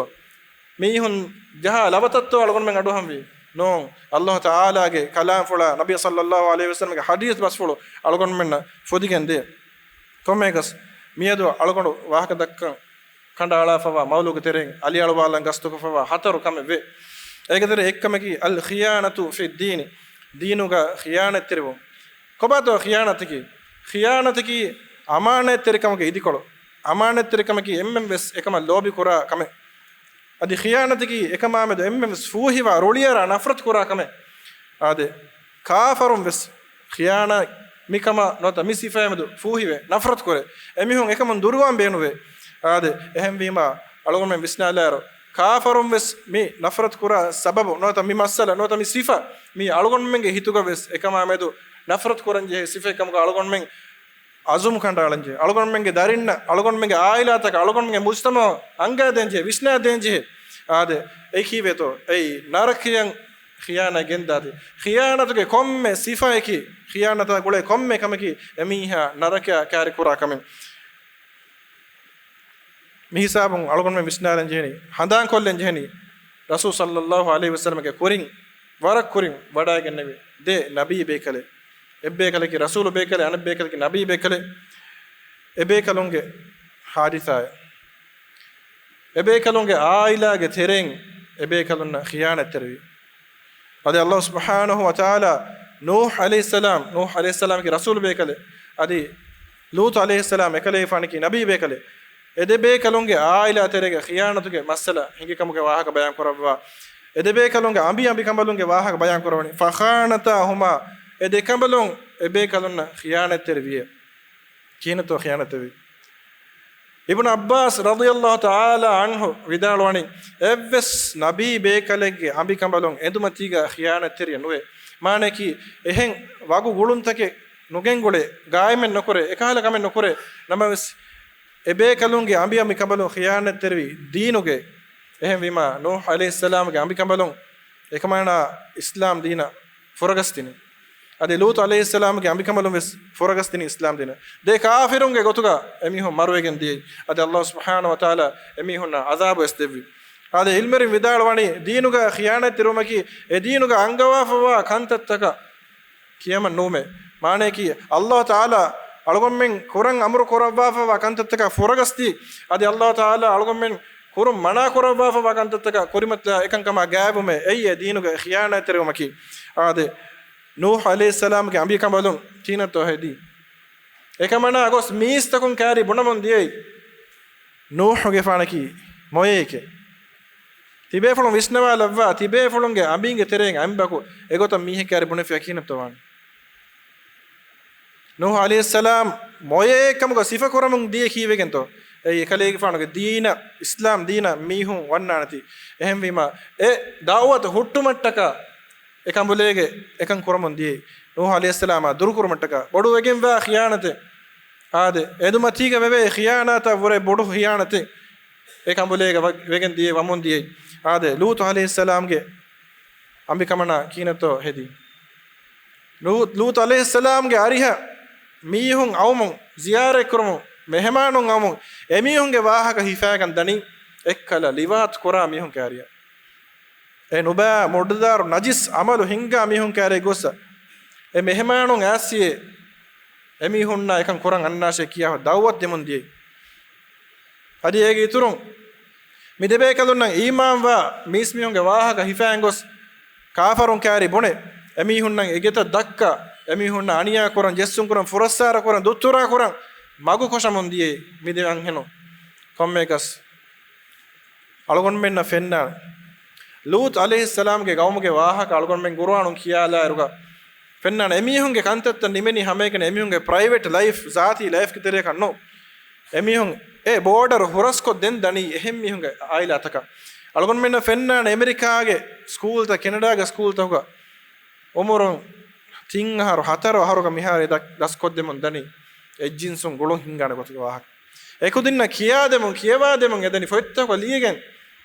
މީހުން ޖަހާ ލަވަތައްތޯ އަޅުގަނޑުމެން އަޑުއަހަންވީ؟ ނޫން. ﷲ ތަޢާލާގެ ކަލާމްފުޅާ، ނަބިއްޔާ ޞައްލައްލާހު ޢަލައިހި ވަސައްލަމްގެ ޙަދީޘް ބަސްފުޅު އަޅުގަނޑުމެންނަށް ފުދިގެން ދޭ. ކޮންމެއަކަސް، މިއަދު އަޅުގަނޑު ވާހަކަ ދައްކަން ކަނޑައަޅާފަވާ މައުޟޫގެ ތެރެއިން އަލިއަޅުވާލަން ގަސްތުކޮށްފަވާ ހަތަރު ކަމެއް ވޭ. އޭގެ ތެރެއިން އެއްކަމަކީ، الخيانة في الدين، ދީނުގަ ޚިޔާނަތްތެރިވުން. ކޮބާތޯ ޚިޔާނަތަކީ؟ ޚިޔާނަތަކީ އަމާނާތްތެރިކަމުގެ އިދިކޮޅު. އަމާނާތްތެރިކަމަކީ އެންމެން ވެސް އެކަމަށް ލޯބި ކުރާ ކަމެއް. އަދި ޚިޔާނަތަކީ އެކަމާމެދު އެންމެން ވެސް ފޫހިވާ، ރުޅިއަރާ، ނަފްރަތު ކުރާ ކަމެއް. އާދެ، ކާފަރުން ވެސް ޚިޔާނާތް މިކަމާ ނުވަތަ މި ސިފައާމެދު ފޫހިވެ، ނަފްރަތު ކުރޭ. އެމީހުން އެކަމުން ދުރުވާން ބޭނުވޭ. އާދެ، އެހެންވީމާ، އަޅުގަނޑުމެން ވިސްނާލާއިރު، ކާފަރުން ވެސް މި ނަފްރަތު ކުރާ ސަބަބު ނުވަތަ މި މައްސަލަ ނުވަތަ މި ސިފަ، މީ އަޅުގަނޑުމެންގެ ހިތުގަ ވެސް އެކަމާމެދު ނަފްރަތު ކުރަން ޖެހޭ ސިފައެއް ކަމުގަ އަޅުގަނޑުމެން އަޒުމް ކަނޑައަޅަންޖެހޭ. އަޅުގަނޑުމެންގެ ދަރިންނަށް، އަޅުގަނޑުމެންގެ އާއިލާތަކަށް، އަޅުގަނޑުމެންގެ މުޖްތަމަޢަށް އަންގާދޭންޖެހޭ، ވިސްނާދޭންޖެހޭ. އާދެ، އެއީ ކީއްވެތޯ؟ އެއީ ނަރަކަޔަށް ޚިޔާނާތް ގެންދާތީ. ޚިޔާނާތުގެ ކޮންމެ ސިފައަކީ، ޚިޔާނާތާ ގުޅޭ ކޮންމެ ކަމަކީ، އެމީހާ ނަރަކަޔާ ކާރި ކުރާ ކަމެއް. މި ހިސާބުން އަޅުގަނޑުމެން ވިސްނާލަން ޖެހެނީ، ހަނދާންކޮށްލަން ޖެހެނީ، ރަސޫލު ޞައްލައްލާހު ޢަލައިހި ވަސައްލަމަގެ ކުރިން، ވަރަށް ކުރިން ވަޑައިގެންނެވި ދެ ނަބީ ބޭކަލެއް. އެއްބޭކަލަކީ ރަސޫލު ބޭކަލެއް، އަނެއްބޭކަލަކީ ނަބީ ބޭކަލެއް. އެބޭކަލުންގެ ޙާދިސާއެއް. އެބޭކަލުންގެ އާއިލާގެ ތެރެއިން އެބޭކަލުންނަށް ޚިޔާނާތްތެރިވި. އަދި ﷲ ސުބްޙާނަހު ވަތަޢާލާ ނޫޙް ޢަލައިހިއްސަލާމް، ނޫޙް ޢަލައިހިއްސަލާމަކީ ރަސޫލު ބޭކަލެއް، އަދި ލޫޠު ޢަލައިހިއްސަލާމް އެކަލޭގެފާނަކީ ނަބީ ބޭކަލެއް. އެ ދެ ބޭކަލުންގެ އާއިލާ ތެރޭގަ ޚިޔާނަތުގެ މައްސަލަ ހިނގި ކަމުގެ ވާހަކަ ބަޔާން ކުރައްވާ. އެ ދެ ބޭކަލުންގެ އަނބި އަނބިކަނބަލުންގެ ވާހަކަ ބަޔާން ކުރަވަނީ. فخانتاهما، އެ ދެ ކަނބަލުން އެ ބޭކަލުންނަށް ޚިޔާނަތްތެރި ވިޔޭ. ކިހިނެއްތޯ ޚިޔާނަތްތެރިވީ؟ އިބްނު ޢައްބާސް ރަޟިޔަﷲ ތަޢާލާ ޢަންހު ވިދާޅުވަނީ، އެއްވެސް ނަބީ ބޭކަލެއްގެ އަނބިކަނބަލުން އެނދުމަތީގަ ޚިޔާނަތްތެރިއެއް ނުވޭ. މާނައަކީ، އެހެން ވަގު ގުޅުންތަކެއް ނުގެންގުޅޭ، ގާއިމެއް ނުކުރޭ، އެކަހަލަ ކަމެއް ނުކުރޭ. ނަމަވެސް، އެބޭކަލުންގެ އަނބި އަނބިކަނބަލުން ޚިޔާނަތްތެރިވީ ދީނުގައި. އެހެންވީމާ، ނޫޙް ޢަލައިހިއްސަލާމްގެ އަނބިކަނބަލުން އެކަމަނާ އިސްލާމް ދީނަށް ފުރަގަސްދިނީ. އަދި ލޫޠު ޢަލައިހިއްސަލާމްގެ އަނބިކަނބަލުން ވެސް ފުރަގަސްދިނީ އިސްލާމް ދީނަށް. ދެ ކާފިރުންގެ ގޮތުގަ އެމީހުން މަރުވެގެން ދިޔައީ. އަދި ﷲ ސުބްޙާނަހު ވަތަޢާލާ އެމީހުންނަށް ޢަޛާބު ވެސް ދެއްވި. އާދެ، ޢިލްމުވެރިން ވިދާޅުވަނީ، ދީނުގަ ޚިޔާނަތްތެރިވުމަކީ، އެ ދީނުގަ އަންގަވާފައިވާ ކަންތައްތަކަށް ކިޔަމަން ނުވުމޭ. މާނައަކީ، ﷲ ތަޢާލާ އަޅުގަނޑުމެން ކުރަން އަމުރު ކުރައްވާފައިވާ ކަންތައްތަކަށް ފުރަގަސްދީ، އަދި ﷲ ތަޢާލާ އަޅުގަނޑުމެން ކުރުން މަނާ ކުރައްވާފައިވާ ކަންތައްތަކަށް ކުރިމަތިލާ އެކަންކަމާ ގާތްވުމޭ. އެއީ އެ ދީނުގަ ޚިޔާނަތްތެރިވުމަކީ. އާދެ، ނޫޙް ޢަލައިހިއްސަލާމްގެ އަނބިކަނބަލުން ކިހިނެއްތޯ ހެދީ؟ އެކަމަނާ ގޮސް މީސްތަކުން ކާރި ބުނަމުން ދިޔައީ، ނޫޙުގެފާނަކީ މޮޔައެކޭ. ތިބޭފުޅުން ވިސްނަވާލައްވާ، ތިބޭފުޅުންގެ އަނބީންގެ ތެރެއިން އަނބިބަކު އެގޮތަށް މީހެއް ކާރި ބުނެފިޔާ ކިހިނެއްތޯ ވާނީ؟ ނޫޙް ޢަލައިހިއްސަލާމް މޮޔައެއް ކަމުގަ ސިފަކުރަމުން ދިޔަ ކީއްވެގެންތޯ؟ އެއީ އެކަލޭގެފާނުގެ ދީނަށް، އިސްލާމް ދީނަށް މީހުން ވަންނާނެތީ. އެހެންވީމާ، އެ ދަޢުވަތު ހުއްޓުމަށްޓަކާ އެ ކަނބުލޭގެ އެކަން ކުރަމުން ދިޔައީ. ނޫޙް ޢަލައިހިއްސަލާމާ ދުރުކުރުމަށްޓަކާ ބޮޑުވެގެންވާ ޚިޔާނަތެއް. އާދެ، އެނދުމަތީގަ ވެވޭ ޚިޔާނާތަށް ވުރެ ބޮޑު ޚިޔާނަތެއް އެ ކަނބުލޭގަ ވަ-، ވެގެން ދިޔައީ، ވަމުން ދިޔައީ. އާދެ، ލޫޠު ޢަލައިހިއްސަލާމްގެ އަނބިކަމަނާ ކިހިނެއްތޯ ހެދީ؟ ލޫ-، ލޫޠު ޢަލައިހިއްސަލާމްގެ އަރިހަށް މީހުން އައުމުން، ޒިޔާރަތްކުރަމުން، މެހެމާނުން އައުމުން، އެމީހުންގެ ވާހަކަ ހިފާގެން ދަނީ އެއްކަލަ ލިވާތު ކުރާ މީހުން ކާރިއަށް. އެ ނުބައި މުޑުދާރު ނަޖިސް ޢަމަލު ހިންގާ މީހުން ކާރިއަށް ގޮސް، އެ މެހެމާނުން އާސިޔޭ އެމީހުންނާ އެކަން ކުރަން އަންނާށޭ ކިޔާ ދަޢުވަތު ދެމުން ދިޔައީ. އަދި އޭގެ އިތުރުން މި ދެބޭކަލުންނަށް އީމާންވާ މީސްމީހުންގެ ވާހަކަ ހިފައިގެން ގޮސް، ކާފަރުން ކާރި ބުނެ، އެމީހުންނަށް އެގެތައް ދައްކާ، އެމީހުންނަށް އަނިޔާ ކުރަން، ޖެއްސުން ކުރަން، ފުރައްސާރަ ކުރަން، ދުއްތުރާ ކުރަން، މަގު ކޮށަމުން ދިޔައީ މި ދެ އަންހެނުން. ކޮންމެއަކަސް އަޅުގަނޑުމެންނަށް ފެންނާނެ، ލޫޠު ޢަލައިހިއްސަލާމްގެ ޤައުމުގެ ވާހަކަ އަޅުގަނޑުމެން ޤުރުއާނުން ކިޔާލާއިރުގަ ފެންނާނެ، އެމީހުންގެ ކަންތައްތައް ނިމެނީ ހަމައެކަނި އެމީހުންގެ ޕްރައިވެޓް ލައިފް، ޒާތީ ލައިފްގެ ތެރެއަކަށް ނޫން. އެމީހުން އެ ބޯޑަރު ހުރަސްކޮށްދޭން ދަނީ އެހެން މީހުންގެ އާއިލާތަކަށް. އަޅުގަނޑުމެންނަށް ފެންނާނެ އެމެރިކާގެ ސްކޫލްތައް، ކެނެޑާގެ ސްކޫލްތަކުގަ އުމުރުން ތިން އަހަރު، ހަތަރު އަހަރުގަ މިހާރު އެ ދަ-، ދަސްކޮށްދެމުން ދަނީ އެއްޖިންސުން ގުޅުން ހިންގާނެ ގޮތުގެ ވާހަކަ. އެކުދިންނަށް ކިޔާދެމުން، ކިޔަވާދެމުން އެދަނީ ފޮތްތަކުގަ ލިޔެގެން.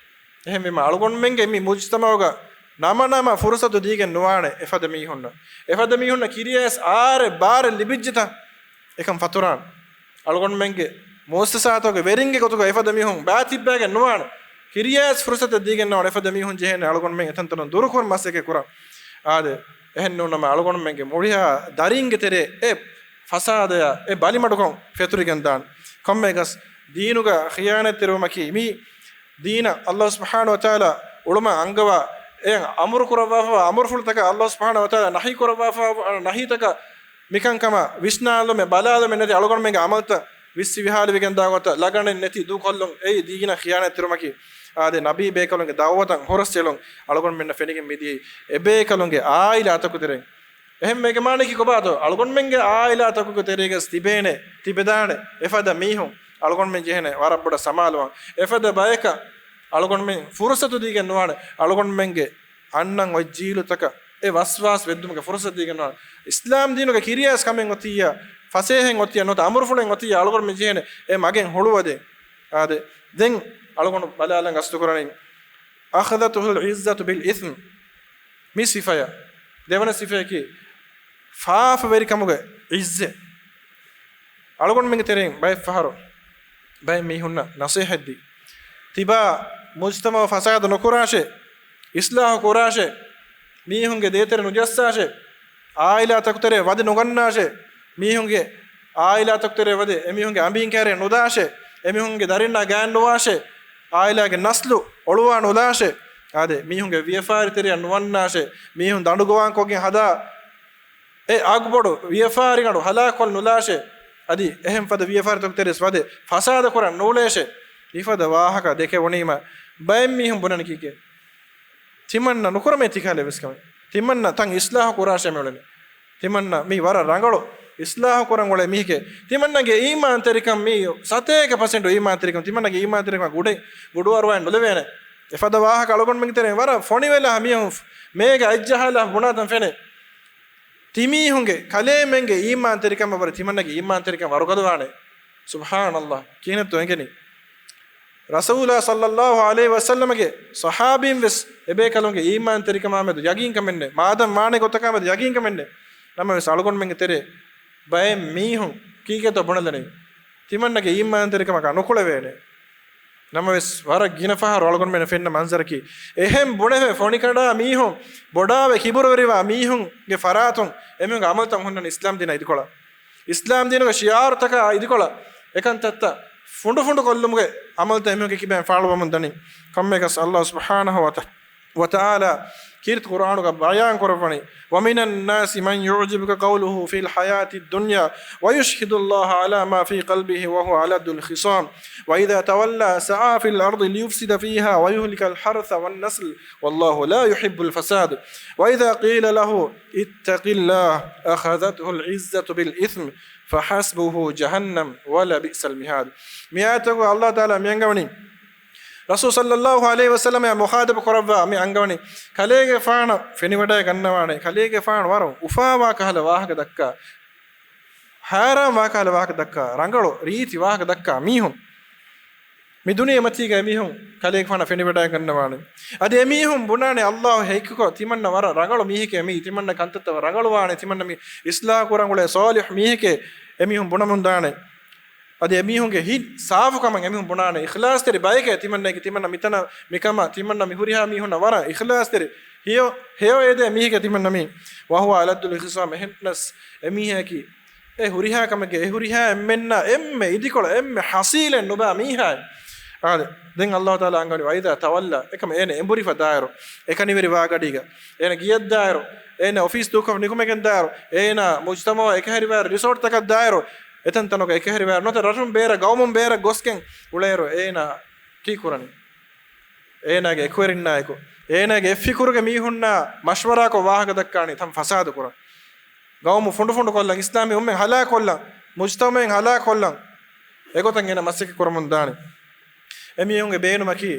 އެހެންވީމަ، އަޅުގަނޑުމެންގެ މި މުޖްތަމަޢުގަ ނަމަ ނަމަ ފުރުސަތު ދީގެން ނުވާނެ އެފަދަ މީހުންނަށް. އެފަދަ މީހުންނަށް ކިރިޔާސް އާރެއް ބާރެއް ލިބިއްޖެތަ އެކަން ފަތުރާން. އަޅުގަނޑުމެންގެ މުއައްސަސާތަކުގެ ވެރިންގެ ގޮތުގަ އެފަދަ މީހުން ބާތިއްބާގެން ނުވާނެ. ކިރިޔާސް ފުރުސަތެއް ދީގެން ނުވާނެ. އެފަދަ މީހުން ޖެހޭނެ އަޅުގަނޑުމެން އެތަންތަނުން ދުރުކުރުން މަސައްކަތް ކުރަން. އާދެ، އެހެން ނޫން ނަމަ އަޅުގަނޑުމެންގެ މުޅިހާ ދަރީންގެ ތެރޭ އެ ފަސާދަޔާ އެ ބަލިމަޑުކަން ފެތުރިގެން ދާން. ކޮންމެއަކަސް ދީނުގަ ޚިޔާނަތްތެރިވުމަކީ މީ ދީނަށް ﷲ ސުބްޙާނަހު ވަތަޢާލާ އުޅުމަށް އަންގަވާ، އެ އަމުރު ކުރައްވާފައިވާ އަމުރުފުޅުތަކާ، ﷲ ސުބްޙާނަހު ވަތަޢާލާ ނަހީ ކުރައްވާފައިވާ ނަހީތަކާ މިކަންކަމަށް ވިސްނާލުމެއް، ބަލާލުމެއް ނެތި އަޅުގަނޑުމެންގެ އަމަލުތައް ވިއްސި ވިހާލިވެގެން ދާ ގޮތަށް ލަގަނެއް ނެތި ދޫކޮށްލުން، އެއީ ދީނަށް ޚިޔާނަތްތެރިވުމަކީ. އާދެ، ނަބީ ބޭކަލުންގެ ދަޢުވަތަށް ހުރަސްއެޅުން އަޅުގަނޑުމެންނަށް ފެނިގެން މިދިޔައީ އެބޭކަލުންގެ އާއިލާތަކު ތެރެއިން. އެހެންވެގެ މާނައަކީ ކޮބާތޯ؟ އަޅުގަނޑުމެންގެ އާއިލާތަކުގެ ތެރޭގަސް ތިބޭނެ، ތިބެދާނެ އެފަދަ މީހުން އަޅުގަނޑުމެން ޖެހޭނެ ވަރަށް ބޮޑަށް ސަމާލުވާން. އެފަދަ ބަޔަކަށް އަޅުގަނޑުމެން ފުރުސަތު ދީގެން ނުވާނެ. އަޅުގަނޑުމެންގެ އަންނަން އޮތް ޖީލުތަކަށް އެ ވަސްވާސް ވެއްދުމުގެ ފުރުސަތު ދީގެން ނުވާނެ. އިސްލާމް ދީނުގެ ކިރިޔާސް ކަމެއް އޮތިއްޔާ، ފަސޭހައިން އޮތިއްޔާ ނުވަތަ އަމުރުފުޅެއް އޮތިއްޔާ އަޅުގަނޑު މި ޖެހޭނެ އެ މަގެއް ހުޅުވަދޭ. އާދެ، ދެން އަޅުގަނޑު ބަލާލަން ގަސްތުކުރަނީ، أخذته العزة بالإثم. މި ސިފަޔަށް ދެވަނަ ސިފަޔަކީ ފާފަވެރިކަމުގެ އިއްޒެއް. އަޅުގަނޑުމެންގެ ތެރެއިން ބައެއް ފަހަރު ބައެއް މީހުންނަށް ނަސޭހަތްދީ، ތިބާ މުޖްތަމަޢު ފަސާދަ ނުކުރާށޭ، އިސްލާޙު ކުރާށޭ، މީހުންގެ ދޭތެރެ ނުޖައްސާށޭ، އާއިލާތަކު ތެރޭ ވަދެ ނުގަންނާށޭ، މީހުންގެ އާއިލާތަކު ތެރޭ ވަދެ އެމީހުންގެ އަނބީން ކައިރިއަށް ނުދާށޭ، އެމީހުންގެ ދަރިންނާ ގާތް ނުވާށޭ، އާއިލާގެ ނަސްލު އޮޅުވާ ނުލާށޭ، އާދެ، މީހުންގެ ވިޔަފާރި ތެރެއަށް ނުވަންނާށޭ، މީހުން ދަނޑުގޮވާން ކޮށްގެން ހަދާ އެ އަގުބޮޑު ވިޔަފާރިގަނޑު ހަލާކުކޮށް ނުލާށޭ، އަދި އެހެން ފަދަ ވިޔަފާރިތަކު ތެރެސް ވަދެ ފަސާދަ ކުރަން ނޫޅޭށޭ. މިފަދަ ވާހަކަ ދެކެވުނީމަ ބައެއް މީހުން ބުނަނީ ކީކޭ؟ ތިމަންނަ ނުކުރަމޭ ތިކަހަލަ ވެސް ކަމެއް. ތިމަންނަ ތަން އިސްލާހު ކުރާށޭ މިއުޅެނީ. ތިމަންނަ މީ ވަރަށް ރަނގަޅު އިސްލާހު ކުރަން އުޅޭ މީހެކޭ. ތިމަންނަގެ އީމާންތެރިކަން މީ ސަތޭކަ ޕަސެންޓު އީމާންތެރިކަން. ތިމަންނަގެ އީމާންތެރިކަން ގުޑެ، ގުޑު އަރުވާން ނުލެވޭނެ. އެފަދަ ވާހަކަ އަޅުގަނޑުމެންގެ ތެރެއިން ވަރަށް ފޮނިވެލާ މީހުން މޭގަ އަތްޖަހާލާ ބުނާތަން ފެނޭ. ތިމީހުންގެ ކަލޭމެންގެ އީމާންތެރިކަމަށްވުރެ ތިމަންނަގެ އީމާންތެރިކަން ވަރުގަދަވާނެ. ސުބްޙާނަﷲ، ކިހިނެއްތޯ އެނގެނީ؟ ރަސޫލާ ޞައްލަﷲ ޢަލައިހި ވަސައްލަމަގެ ޞަޙާބީން ވެސް އެބޭކަލުންގެ އީމާންތެރިކަމާމެދު ޔަގީންކަމެއްނެއް، މާދަން ވާނެ ގޮތަކާމެދު ޔަގީންކަމެއްނެއް. ނަމަވެސް އަޅުގަނޑުމެންގެ ތެރޭ ބައެއް މީހުން ކީކޭތޯ ބުނެލަނީ؟ ތިމަންނަގެ އީމާންތެރިކަމަކާ ނުކުޅެވޭނެ. ނަމަވެސް ވަރަށް ގިނަ ފަހަރު އަޅުގަނޑުމެންނަށް ފެންނަ މަންޒަރަކީ، އެހެން ބުނެފަ ފޮނިކަނޑާ މީހުން ބޮޑާވެ ކިބުރުވެރިވާ މީހުންގެ ފަރާތުން އެމީހުންގެ އަމަލުތައް ހުންނަން އިސްލާމް ދީނާ އިދިކޮޅަށް. އިސްލާމް ދީނުގެ ޝިޢާރުތަކާ އިދިކޮޅަށް އެކަންތައްތައް ފުނޑުފުނޑު ކޮށްލުމުގެ އަމަލުތައް އެމީހުންގެ ކިބައިން ފާޅުވަމުން ދަނީ. ކޮންމެއަކަސް ﷲ ސުބްޙާނަހޫ ވަތަ-، ވަތަޢާލާ ކީރިތި ޤުރްއާނުގަ ބަޔާން ކުރައްވަނީ، وَمِنَ النَّاسِ مَنْ يُعْجِبُكَ قَوْلُهُ فِي الْحَيَاةِ الدُّنْيَا وَيُشْهِدُ اللَّهَ عَلَى مَا فِي قَلْبِهِ وَهُوَ أَلَدُّ الْخِصَامِ وَإِذَا تَوَلَّى سَعَىٰ فِي الْأَرْضِ لِيُفْسِدَ فِيهَا وَيُهْلِكَ الْحَرْثَ وَالنَّسْلَ وَاللَّهُ لَا يُحِبُّ الْفَسَادَ وَإِذَا قِيلَ لَهُ اتَّقِ اللَّهَ أَخَذَتْهُ الْعِزَّةُ بِالْإِثْمِ فَحَسْبُهُ جَهَنَّمُ وَلَبِئْسَ الْمِهَادُ. މި އާޔަތުގަ ﷲ ތަޢާލާ މި އަންގަވަނީ، ރަސޫލު ޞައްލަﷲ ޢަލައިހި ވަސައްލަމައާ މުޚާޠަބު ކުރައްވާ މި އަންގަވަނީ، ކަލޭގެފާނަށް ފެނިވަޑައިގަންނަވާނެ، ކަލޭގެފާނު ވަރަށް އުފާވާ ކަހަލަ ވާހަކަ ދައްކާ، ހައިރާން ވާ ކަހަލަ ވާހަކަ ދައްކާ، ރަނގަޅު ރީތި ވާހަކަ ދައްކާ މީހުން. މި ދުނިޔެ މަތީގަ އެމީހުން ކަލޭގެފާނަށް ފެނިވަޑައިގަންނަވާނެ. އަދި އެމީހުން ބުނާނެ، ﷲ ހެއްކިކޮށް ތިމަންނަ ވަރަށް ރަނގަޅު މީހެކޭ، މީ ތިމަންނަ ކަންތައްތައް ވަރަށް ރަނގަޅުވާނެ، ތިމަންނަ މީ އިސްލާޙު ކުރަން އުޅޭ ޞާލިޙު މީހެކޭ، އެމީހުން ބުނަމުން ދާނެ. އަދި އެމީހުންގެ ހިތް ސާފުކަމަށް އެމީހުން ބުނާނެ، އިޚްލާޞްތެރި ބައެކޭ ތިމަންނައަކީ، ތިމަންނަ މިތަނަށް މިކަމަށް ތިމަންނަ މި ހުރިހާ މީހުންނަށް ވަރަށް އިޚްލާޞްތެރި، ހެޔޮ، ހެޔޮ އެދޭ މީހެކޭ ތިމަންނަ މީ. وَهُوَ أَلَدُّ الْخِصَامِ، އެހެންނަސް އެމީހަކީ އެ ހުރިހާ ކަމެއްގެ، އެ ހުރިހާ އެންމެންނާ އެންމެ އިދިކޮޅަށް، އެންމެ ޙަޞީލެއް ނުބާ މީހާއެއް. އާދެ، ދެން ﷲ ތަޢާލާ އަންގަވަނީ، وَإِذَا تَوَلَّى، އެކަމަ އޭނަ އެނބުރިފަ ދާއިރު، އެކަނިވެރި ވާގަޑީގަ، އޭނަ ގެޔަށް ދާއިރު، އޭނަ އޮފީސް ދޫކޮށް ނިކުމެގެން ދާއިރު، އޭނަ މުޖްތަމަޢު އެކަހެރިވާއިރު ރިސޯޓްތަކަށް ދާއިރު، އެތަންތަނުގަ އެކަހެރިވާއިރު ނުވަތަ ރަށުން ބޭރަށް ގައުމުން ބޭރަށް ގޮސްގެން އުޅޭއިރު އޭނަ ކީކުރަނީ؟ އޭނާގެ އެކުވެރިންނާއެކު، އޭނާގެ އެއްފިކުރުގެ މީހުންނާ މަޝްވަރާކޮށް ވާހަކަ ދައްކާނީ ތަން ފަސާދަ ކުރަން. ގައުމު ފުނޑުފުނޑުކޮށްލަން، އިސްލާމީ އުއްމަތް ހަލާކުކޮށްލަން، މުޖްތަމަޢެއް ހަލާކުކޮށްލަން، އެގޮތަށް އޭނަ މަސައްކަތް ކުރަމުން ދާނެ. އެމީހުންގެ ބޭނުމަކީ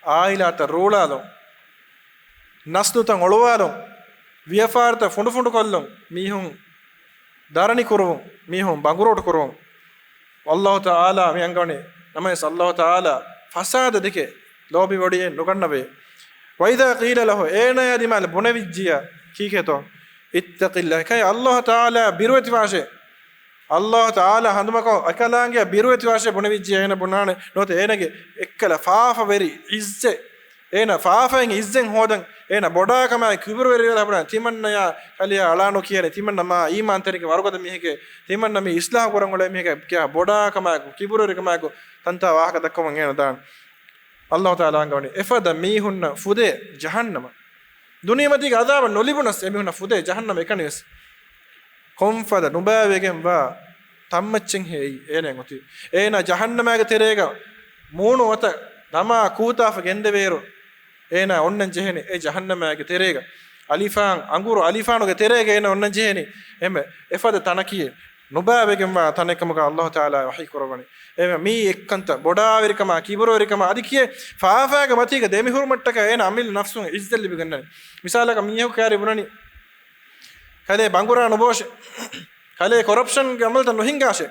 އާއިލާތައް ރޫޅާލުން، ނަސްލުތައް އޮޅުވާލުން، ވިޔަފާރިތައް ފުނޑުފުނޑުކޮށްލުން، މީހުން ދަރަނި ކުރުވުން، މީހުން ބަނގުރޫޓު ކުރުވުން. ﷲ ތަޢާލާ މި އަންގަވަނީ، ނަމަވެސް ﷲ ތަޢާލާ ފަސާދަ ދެކެ ލޯބިވޮޑިއެއް ނުގަންނަވޭ. وَإِذَا قِيلَ لَهُ، އޭނަޔާ ދިމާލަށް ބުނެވިއްޖިއްޔާ ކީކޭތޯ؟ اتَّقِ اللَّهَ، ކައި ﷲ ތަޢާލާ ބިރުވެތިވާށޭ. ﷲ ތަޢާލާ ހަނދުމަކޮށް އެކަލާނގެއަށް ބިރުވެތިވާށޭ ބުނެވިއްޖިއްޔާ އޭނަ ބުނާނެ، ނުވަތަ އޭނަގެ އެއްކަލަ ފާފަވެރި އިއްޒެއް، އޭނަ ފާފައިން އިއްޒެއް ހޯދަން، އޭނަ ބޮޑާކަމާއި ކިބުރުވެރިވެލާ ބުނާނެ، ތިމަންނަޔާ ކަލެޔާ އަޅާ ނުކިޔޭނެ، ތިމަންނަ މާ އީމާންތެރިކަމަށް ވަރުގަދަ މީހެކޭ، ތިމަންނަ މި އިސްލާޙު ކުރަން އުޅޭ މީހެކޭ ކިޔާ ބޮޑާކަމާއެކު، ކިބުރުވެރިކަމާއެކު ތަންތާ ވާހަކަ ދައްކަމުން އޭނަ ދާނެ. ﷲ ތަޢާލާ އަންގަވަނީ، އެފަދަ މީހުންނަށް ފުދޭ ޖަހަންނަމަށް. ދުނިޔެމަތީގެ ޢަޛާބަށް ނުލިބުނަސް އެމީހުންނަށް ފުދޭ ޖަހަންނަމަށް އެކަނިވެސް. ކޮންފަދަ ނުބައިވެގެން ވާ ތަންމައްޗެއްހޭ އެއީ އޭނައަށް އޮތީ. އޭނާ ޖަހަންނަމާގެ ތެރޭގަ މޫނު ވަތަށް ދަމާ ކޫތާފަ ގެންދެވޭއިރު، އޭނާ އޮންނަން ޖެހެނީ އެ ޖަހަންނަމާގެ ތެރޭގަ. އަލިފާން، އަނގުރު އަލިފާނުގެ ތެރޭގަ އޭނާ އޮންނަން ޖެހެނީ. އެހެންވެ، އެފަދަ ތަނަކީ ނުބައިވެގެންވާ ތަނެއް ކަމުގަ ﷲ ތަޢާލާ ވަޙީ ކުރައްވަނީ. އެހެންވެ، މީ އެއްކަންތައް، ބޮޑާވެރިކަމާ، ކިބުރުވެރިކަމާ، އަދި ކިޔޭ ފާފާގެ މަތީގަ ދެމިހުރުމަށްޓަކާ އޭނާ އަމިއްލަ ނަފްސުން އިއްޒަތް ލިބިގަންނަނީ. މިސާލަކަށް މީހަކު ކައިރި ބުނަނީ، ކަލޭ ބަނގުރާ ނުބޯށޭ. ކަލޭ ކޮރަޕްޝަންގެ އަމަލުތައް ނުހިނގާށޭ.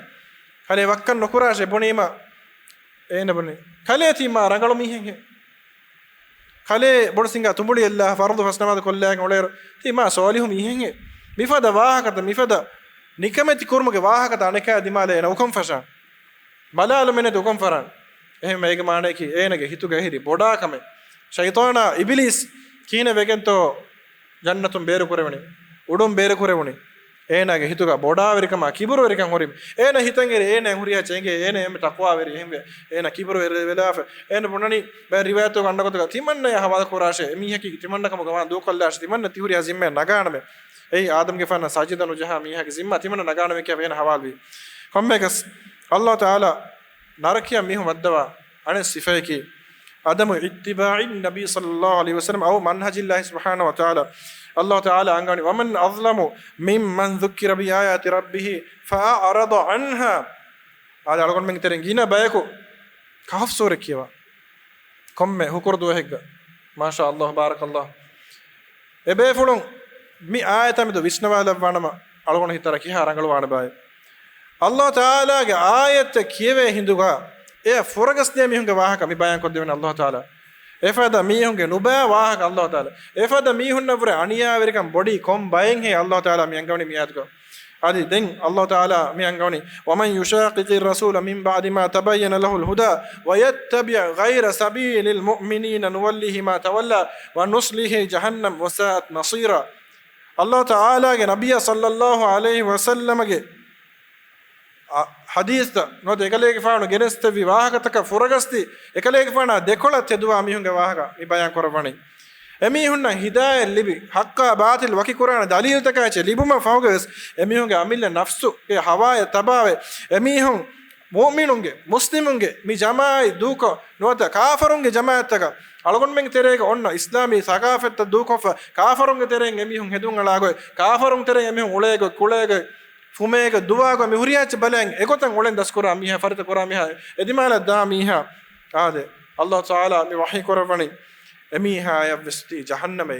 ކަލޭ ވައްކަން ނުކުރާށޭ ބުނީމަ، އޭނަ ބުނި، ކަލޭ ތީ މާ ރަނގަޅު މީހެއްހޭ. ކަލޭ ބޮޑު ސިނގާ ތުނބުޅި އެއްލާ ފަރުޟު ފަސްނަމާދު ކޮށްލާގެން އުޅޭއިރު، ތީ މާ ސޯލިހު މީހެއްހޭ. މިފަދަ ވާހަކަތައް، މިފަދަ ނިކަމެތި ކުރުމުގެ ވާހަކަތައް އަނެކާ ދިމާލަށް އޭނަ އުކަން ފަށާ. ބަލާލުމެއް ނެތި އުކަން ފަށާން. އެހެންވެ އޭގެ މާނަޔަކީ އޭނަގެ ހިތުގަ އެހިރި ބޮޑާކަމެއް. ޝައިޠާނާ އިބިލީސް ކިހިނެއް ވެގެންތޯ ޖަންނަތުން ބޭރުކުރެވުނީ، އުޑުން ބޭރުކުރެވުނީ. އޭނާގެ ހިތުގަ ބޮޑާވެރިކަމާ ކިބުރުވެރިކަން ހުރި. އޭނާ ހިތަށް އެރި އޭނާ ހުރިހާ އެނގޭ އޭނާ އެންމެ ތަޤްވާވެރި. އެހެންވެ އޭނާ ކިބުރުވެރިވެލާފަ. އޭނަ ބުނަނީ ބައެއް ރިވާޔަތުގަ އަންނަ ގޮތުގަ ތިމަންނަޔާ ހަވާލު ކުރާށޭ. އެމީހަކީ ތިމަންނަ ކަމުގަ ވާން ދޫކޮށްލާށޭ. ތިމަންނަ ތިހުރިހާ ޒިންމާ ނަގާނަމޭ. އެއީ އާދަމްގެފާނަށް ސަޖިދަ ނުޖަހާ މީހާގެ ޒިންމާ ތިމަންނަ ނަގާނަމޭ ކިޔާ އޭނަ ހަވާލުވީ. ކޮންމެއަކަސް ﷲ ތަޢާލާ ނަރަކަޔަށް މީހުން ވައްދަވާ އަނެއް ސިފަޔަކީ، عدم اتباع النبي صلى الله عليه وسلم أو منهج الله سبحانه وتعالى. ﷲ ތަޢާލާ އަންގަވަނީ، ومن أظلم ممن ذكر بآيات ربه فأعرض عنها. އާދެ، އަޅުގަނޑުމެންގެ ތެރެއިން ގިނަ ބަޔަކު ކަހަފް ސޫރަ ކިޔަވާ. ކޮންމެ ހުކުރު ދުވަހެއްގަ. މާޝާ ﷲ، ބާރަކަ ﷲ. އެބޭފުޅުން މި އާޔަތާ މެދު ވިސްނަވާލައްވާނަމަ، އަޅުގަނޑު ހިތަށް ކިހާ ރަނގަޅުވާނެ ބާއޭ. ﷲ ތަޢާލާގެ އާޔަތްތައް ކިޔެވޭ ހިނދުގަ، އެ ފުރަގަސްދޭ މީހުންގެ ވާހަކަ މި ބަޔާން ކޮށްދެވެނީ ﷲ ތަޢާލާ. އެފަދަ މީހުންގެ ނުބައި ވާހަކަ ﷲ ތަޢާލާ. އެފަދަ މީހުންނަށްވުރެ އަނިޔާވެރިކަން ބޮޑީ ކޮން ބައެއްހޭ ﷲ ތަޢާލާ މި އަންގަވަނީ މި އާޔަތުގަ. އަދި ދެން ﷲ ތަޢާލާ މި އަންގަވަނީ، ومن يشاقق الرسول من بعد ما تبين له الهدى ويتبع غير سبيل المؤمنين نوله ما تولى ونصله جهنم وساءت مصيرا. ﷲ ތަޢާލާގެ ނަބިއްޔާ ޞައްލައްލާހު ޢަލައިހި ވަސައްލަމަގެ އަ، ޙަދީޘްތައް ނުވަތަ އެކަލޭގެފާނު ގެނެސްދެއްވި ވާހަކަތަކަށް ފުރަގަސްދީ، އެކަލޭގެފާނާ ދެކޮޅަށް ތެދުވާ މީހުންގެ ވާހަކަ މި ބަޔާން ކުރައްވަނީ. އެމީހުންނަށް ހިދާޔަތް ލިބި، ޙައްޤާ ބާޠިލް ވަކިކުރާނެ ދަލީލްތަކާއެއްޗެއް ލިބުމަށް ފަހުގަވެސް، އެމީހުންގެ އަމިއްލަ ނަފްސުގެ ހަވާޔަށް ތަބާވެ، އެމީހުން މުއުމިނުންގެ، މުސްލިމުންގެ މި ޖަމާޢަތް ދޫކޮށް، ނުވަތަ ކާފަރުންގެ ޖަމާޢަތްތަކަށް، އަޅުގަނޑުމެންގެ ތެރޭގަ އޮންނަ އިސްލާމީ ސަގާފަތްތައް ދޫކޮށްފަ، ކާފަރުންގެ ތެރެއިން އެމީހުން ހެދުން އަޅާގޮތް، ކާފަރުންގެ ތެރެއިން އެމީހުން އުޅޭގޮތް، ކުޅޭގޮތް، ފުމޭގޮތް، ދުވާގޮތް، މި ހުރިހާ އެއްޗެއް ބަލައިން އެގޮތަށް އުޅެން ދަސްކުރާ މީހާ، ފަރިތަ ކުރާ މީހާ، އެދިމާލަށް ދާ މީހާ. އާދެ، ﷲ ތަޢާލާ މި ވަޙީ ކުރައްވަނީ އެމީހާޔަށްވެސް ތީ ޖަހަންނަމޭ.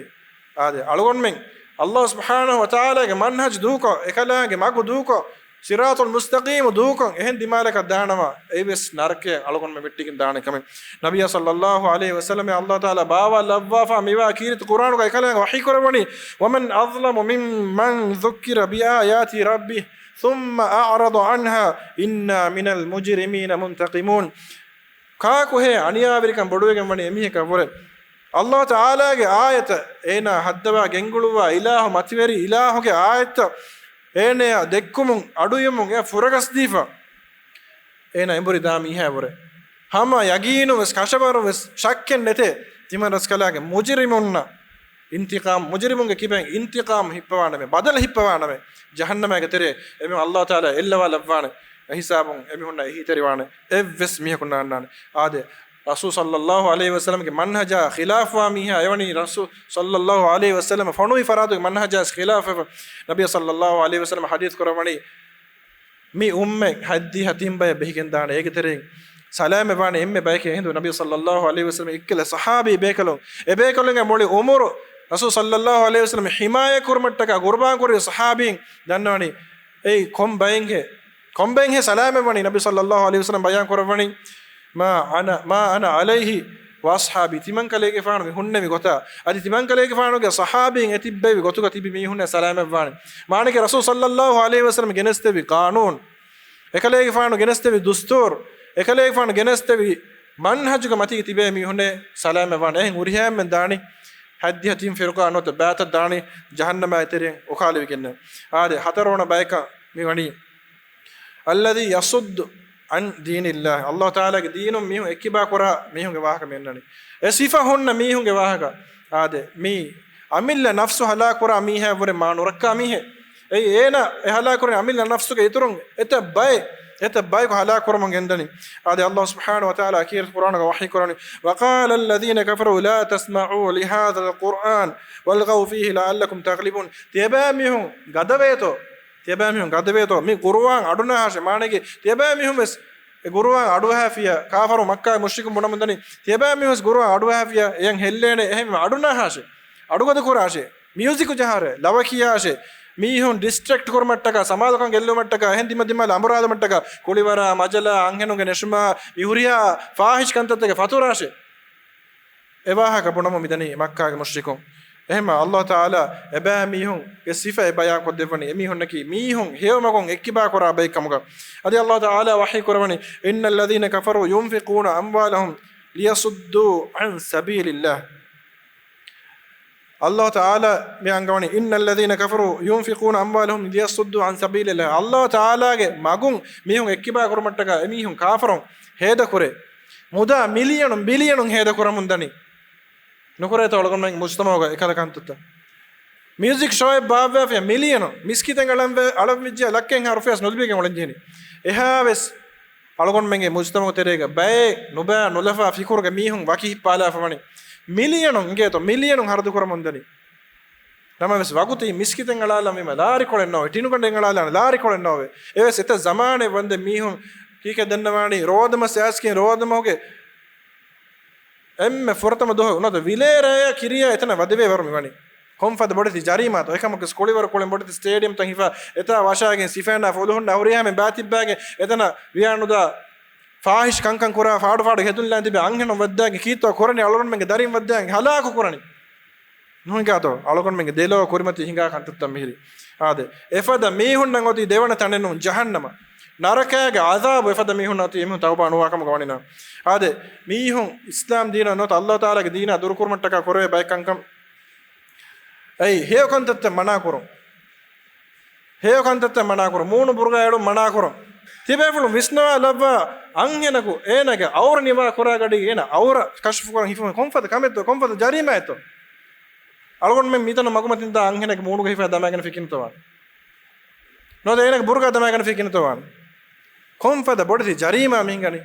އާދެ، އަޅުގަނޑުމެން ﷲ ސުބްޙާނަހު ވަތަޢާލާގެ މަންހަޖު ދޫކޮށް، އެކަލާނގެ މަގު ދޫކޮށް، ޞިރާޠުލް މުސްތަޤީމު ދޫކޮށް، އެހެން ދިމާލަކަށް ދާނަމަ، އެއީވެސް ނަރަކަޔަށް އަޅުގަނޑުމެން ވެއްޓިގެން ދާނެ ކަމެއް. ނަބިއްޔާ ޞައްލައްލާހު ޢަލައިހި ވަސައްލަމަށް ﷲ ތަޢާލާ ބާވާލައްވާފަ މިވާ ކީރިތި ޤުރްއާނުގަ އެކަލާނގެ ވަޙީ ކުރައްވަނީ، ومن أظلم ممن ذكر بآيات ربه ثم أعرض عنها إنا من المجرمين منتقمون. ކާކުހޭ އަނިޔާވެރިކަން ބޮޑުވެގެން ވަނީ އެމީހަކަށްވުރެ؟ ﷲ ތަޢާލާގެ އާޔަތަށް އޭނާ ހައްދަވާ ގެންގުޅުއްވާ އިލާހު މަތިވެރި އިލާހުގެ އާޔަތްތައް އޭނަޔާ ދެއްކުމުން އަޑުއިވުމުން އެ ފުރަގަސްދީފަ އޭނާ އެނބުރި ދާ މީހާވުރެ. ހަމަ ޔަގީނުން ވެސް ކަށަވަރުން ވެސް ޝައްކެއް ނެތޭ، ތިމަން ރަސްކަލާގެ މުޖްރިމުންނަށް އިންތިޤާމް، މުޖްރިމުންގެ ކިބައިން އިންތިޤާމް ހިއްޕަވާނަމޭ، ބަދަލު ހިއްޕަވާނަމޭ. ޖަހަންނަމާގެ ތެރޭ އެމީހުން ﷲ ތަޢާލާ އެއްލަވާލައްވާނެ. އެހިސާބުން އެމީހުންނަށް އެހީތެރިވާނެ. އެއްވެސް މީހަކު ނާންނާނެ. އާދެ، ރަސޫލު ޞައްލައްލާހު ޢަލައިހި ވަސައްލަމްގެ މަންހަޖާ ޚިލާފުވާ މީހާ އެވަނީ ރަސޫލު ޞައްލައްލާހު ޢަލައިހި ވަސައްލަމް ފޮނުވި ފަރާތުގެ މަންހަޖާ ޚިލާފުވެފަ. ނަބިއްޔާ ޞައްލައްލާހު ޢަލައިހި ވަސައްލަމް ޙަދީޘް ކުރައްވަނީ، މި އުއްމަތް ހަތްދިހަ ތިން ބަޔަށް ބެހިގެން ދާނެ، އޭގެ ތެރެއިން ސަލާމަތް ވާނެ އެންމެ ބަޔެކޭ. އެހިނދު ނަބީ ޞައްލައްލާހު ޢަލައިހި ވަސައްލަމް އެއްކަލަ ޞަޙާބީ ބޭކަލުން، އެ ބޭކަލުންގެ މުޅި އުމުރު ރަސޫލު ޞައްލައްލާހު ޢަލައިހި ވަސައްލަމް ޙިމާޔަތް ކުރުމަށްޓަކާ ޤުރުބާން ކުރި ޞަޙާބީން ދަންނަވަނީ، އެއީ ކޮން ބައެއްހޭ؟ ކޮން ބައެއްހޭ ސަލާމަތް ވަނީ؟ ނަބީ ޞައްލައްލާހު ޢަލައިހި ވަސައްލަމް ބަޔާން ކުރައްވަނީ، "ما أنا، ما أنا عليه وأصحابي." ތިމަންކަލޭގެފާނު މި ހުންނެވި ގޮތާ، އަދި ތިމަންކަލޭގެފާނުގެ ޞަޙާބީން އެ ތިއްބެވި ގޮތުގަ ތިބި މީހުންނޭ ސަލާމަތް ވާނީ. މާނައަކީ ރަސޫލު ޞައްލައްލާހު ޢަލައިހި ވަސައްލަމް ގެނެސްދެއްވި ޤާނޫނު، އެކަލޭގެފާނު ގެނެސްދެއްވި ދުސްތޫރު، އެކަލޭގެފާނު ގެނެސްދެއްވި މަންހަޖުގެ މަތީގަ ތިބޭ މީހުންނޭ ސަލާމަތް ވާނެ. އެހެން ހުރިހާ އެންމެން ދާނީ ހަތްދިހަ ތިން ފިރުޤާ ނުވަތަ ބައިތައް ދާނީ ޖަހަންނަމާ ތެރެއިން އުކާލެވިގެންނޭ. އާދެ، ހަތަރުވަނަ ބަޔަކަށް މި ވަނީ، الذي يصد عن دين الله. ﷲ ތަޢާލާގެ ދީނުން މީހުން އެއްކިބާ ކުރާ މީހުންގެ ވާހަކަ މި އަންނަނީ. އެ ސިފަ ހުންނަ މީހުންގެ ވާހަކަ. އާދެ، މީ އަމިއްލަ ނަފްސު ހަލާކު ކުރާ މީހާ ވުރެ މާ ނުރައްކާ މީހެއް. އެއީ އޭނަ އެ ހަލާކު ކުރަނީ އަމިއްލަ ނަފްސުގެ އިތުރުން އެތައް ބައެއް، އެތައް ބަޔަކު ހަލާކު ކުރަމުން ގެންދަނީ. އާދެ، ﷲ ސުބްޙާނަހު ވަތަޢާލާ އަކީރު ޤުރްއާނުގަ ވަޙީ ކުރަނީ، "وقال الذين كفروا لا تسمعوا لهذا القرآن والغوا فيه لعلكم تغلبون." ތިޔަބައިމީހުން ގަދަވޭތޯ؟ ތިޔަބައިމީހުން ގަދަވޭތޯ؟ މި ޤުރުއާން އަޑުނަހާށޭ. މާނައަކީ، ތިޔަބައިމީހުން ވެސް އެ ޤުރުއާން އަޑުއަހާފިޔާ، ކާފަރު މައްކާ މުޝްރިކުން ބުނަމުންދަނީ، ތިޔަބައިމީހުން ވެސް ޤުރުއާން އަޑުއަހާފިޔާ، އެޔަން ހެއްލޭނެ، އެހެން އަޑުނަހާށޭ. އަޑުގަދަ ކުރާށޭ. މިއުޒިކު ޖަހާށޭ، ލަވަ ކިޔާށޭ، މީހުން ޑިސްޓްރެކްޓް ކުރުމަށްޓަކާ، ސަމާލުކަން ގެއްލުމަށްޓަކާ، އެހެން ދިމަ ދިމާލަށް އަނބުރާލުމަށްޓަކާ، ކުޅިވަރާ، މަޖަލާ، އަންހެނުންގެ ނެށުމާ، މި ހުރިހާ ފާހިޝް ކަންތައްތަކެއް ފަތުރާށޭ. އެ ވާހަކަ ބުނަމުން މިދަނީ މައްކާގެ މުޝްރިކުން. އެހެންމަ އައްލާހު ތަޢާލާ އެބައިމީހުންގެ ސިފައެއް ބަޔާންކޮށްދެއްވަނީ، އެމީހުންނަކީ މީހުން ހެޔޮމަގުން އެއްކިބާކުރާ ބައެއްކަމުގަ. އަދި އައްލާހު ތަޢާލާ ވަޙީ ކުރަވަނީ، إن الذين كفروا ينفقون أموالهم ليصدوا عن سبيل الله. އައްލާހު ތަޢާލާ މި އަންގަވަނީ، إن الذين كفروا ينفقون أموالهم ليصدوا عن سبيل الله. އައްލާހު ތަޢާލާގެ މަގުން މީހުން އެއްކިބާ ކުރުމަށްޓަކާ އެމީހުން ކާފަރުން ހޭދަކުރޭ. މުދާ މިލިޔަނުން ބިލިޔަނުން ހޭދަކުރަމުންދަނީ. ނުކުރޭތޯ އަޅުގަނޑުމެން މުޖްތަމަޢުގަ އެކަލަ ކަންތައްތައް؟ މިއުޒިކް ޝޯއެއް ބާއްވާފިޔާ މިލިޔަނު މިސްކިތެއް އަޅަންވެ-، އަޅަންވެއްޖެ ލައްކައެއްހާ ރުފިޔާސް ނުލިބިގެން އުޅެންޖެހެނީ. އެހާވެސް އަޅުގަނޑުމެންގެ މުޖްތަމަޢު ތެރޭގަ ބައެއް ނުބައި ނުލަފާ ފިކުރުގެ މީހުން ވަކި ހިއްޕާލާފަ ވަނީ. މިލިޔަނުން އިނގޭތޯ، މިލިޔަނުން ހަރަދު ކުރަމުންދަނީ. ނަމަވެސް ވަގުތީ މިސްކިތެއް އަޅާލަން ވީމަ ލާރިކޮޅެއް ނޯވޭ، ޓިނުގަނޑެއް އަޅާލާނެ ލާރިކޮޅެއް ނޯވޭ. އެވެސް އެތައް ޒަމާނެއް ވަންދެން މީހުން ކީކޭ ދަންނަވާނީ، ރޯދަމަސް އައިސްގެން ރޯދަމަހުގެ އެންމެ ފުރަތަމަ ދުވަހު ނުވަތަ ވިލޭރޭ ކިރިޔާ އެތަނަށް ވަދެވޭ ވަރު މިވަނީ. ކޮންފަދަ ބޮޑެތި ޖަރީމާތޯ؟ އެކަމަކު ކުޅިވަރު ކުޅެން ބޮޑެތި ސްޓޭޑިއަމްތައް ހިފާ، އެތާ ވަށާގެން ސިފައިންނާ ފުލުހުންނާ ހުރިހާމެން ބާތިއްބާގެން އެތަނަށް ވިޔާނުދާ ފާހިޝް ކަންކަން ކުރާ، ފާޑު ފާޑު ހެދުން ލާން ތިބެ އަންހެނުން ވައްދާގެން ކީއްތޯ ކުރަނީ؟ އަޅުގަނޑުމެންގެ ދަރިން ވައްދާގެން ހަލާކު ކުރަނީ. ނުހިނގާތޯ؟ އަޅުގަނޑުމެންގެ ދެލޯ ކުރިމަތީ ހިނގާ ކަންތައްތައް މިހިރީ. އާދެ، އެފަދަ މީހުންނަށް އޮތީ ދެވަނަ ތަނެއް ނޫން، ޖަހަންނަމަ. ނަރަކައިގެ ޢަޛާބު އެފަދަ މީހުންނަށް އޮތީ އެމީހުން ތައުބާ ނުވާ ކަމުގަ ވަނިނާ. އާދެ، މީހުން އިސްލާމް ދީނަށް ނުވަތަ އައްލާހު ތަޢާލާގެ ދީނާ ދުރުކުރުމަށްޓަކާ ކުރެވޭ ބައެއް ކަންކަން. އެއީ، ހެޔޮ ކަންތައްތައް މަނާކުރުން. ހެޔޮ ކަންތައްތައް މަނާކުރުން، މޫނު ބުރުގާ އެޅުން މަނާކުރުން. ތިބޭފުޅުން ވިސްނަވާ ލައްވާ، އަންހެނަކު އޭނާގެ އައުރަ ނިވާ ކުރާ ގަޑީ އޭނާ އައުރަ ކަޝްފު ކުރަން ހިފުމެއް ކޮންފަދަ ކަމެއްތޯ؟ ކޮންފަދަ ޖަރީމާއެއްތޯ؟ އަޅުގަނޑުމެން މިތަނުން މަގުމަތިން ދާ އަންހެނެއްގެ މޫނުގަ ހިފާ ދަމާގެން ފިކިންތޯ ވާނެ؟ ނުވަތަ އޭނާގެ ބުރުގާ ދަމާގެން ފިކިންތޯ ވާނެ؟ ކޮންފަދަ ބޮޑެތި ޖަރީމާ މި ހިނގަނީ؟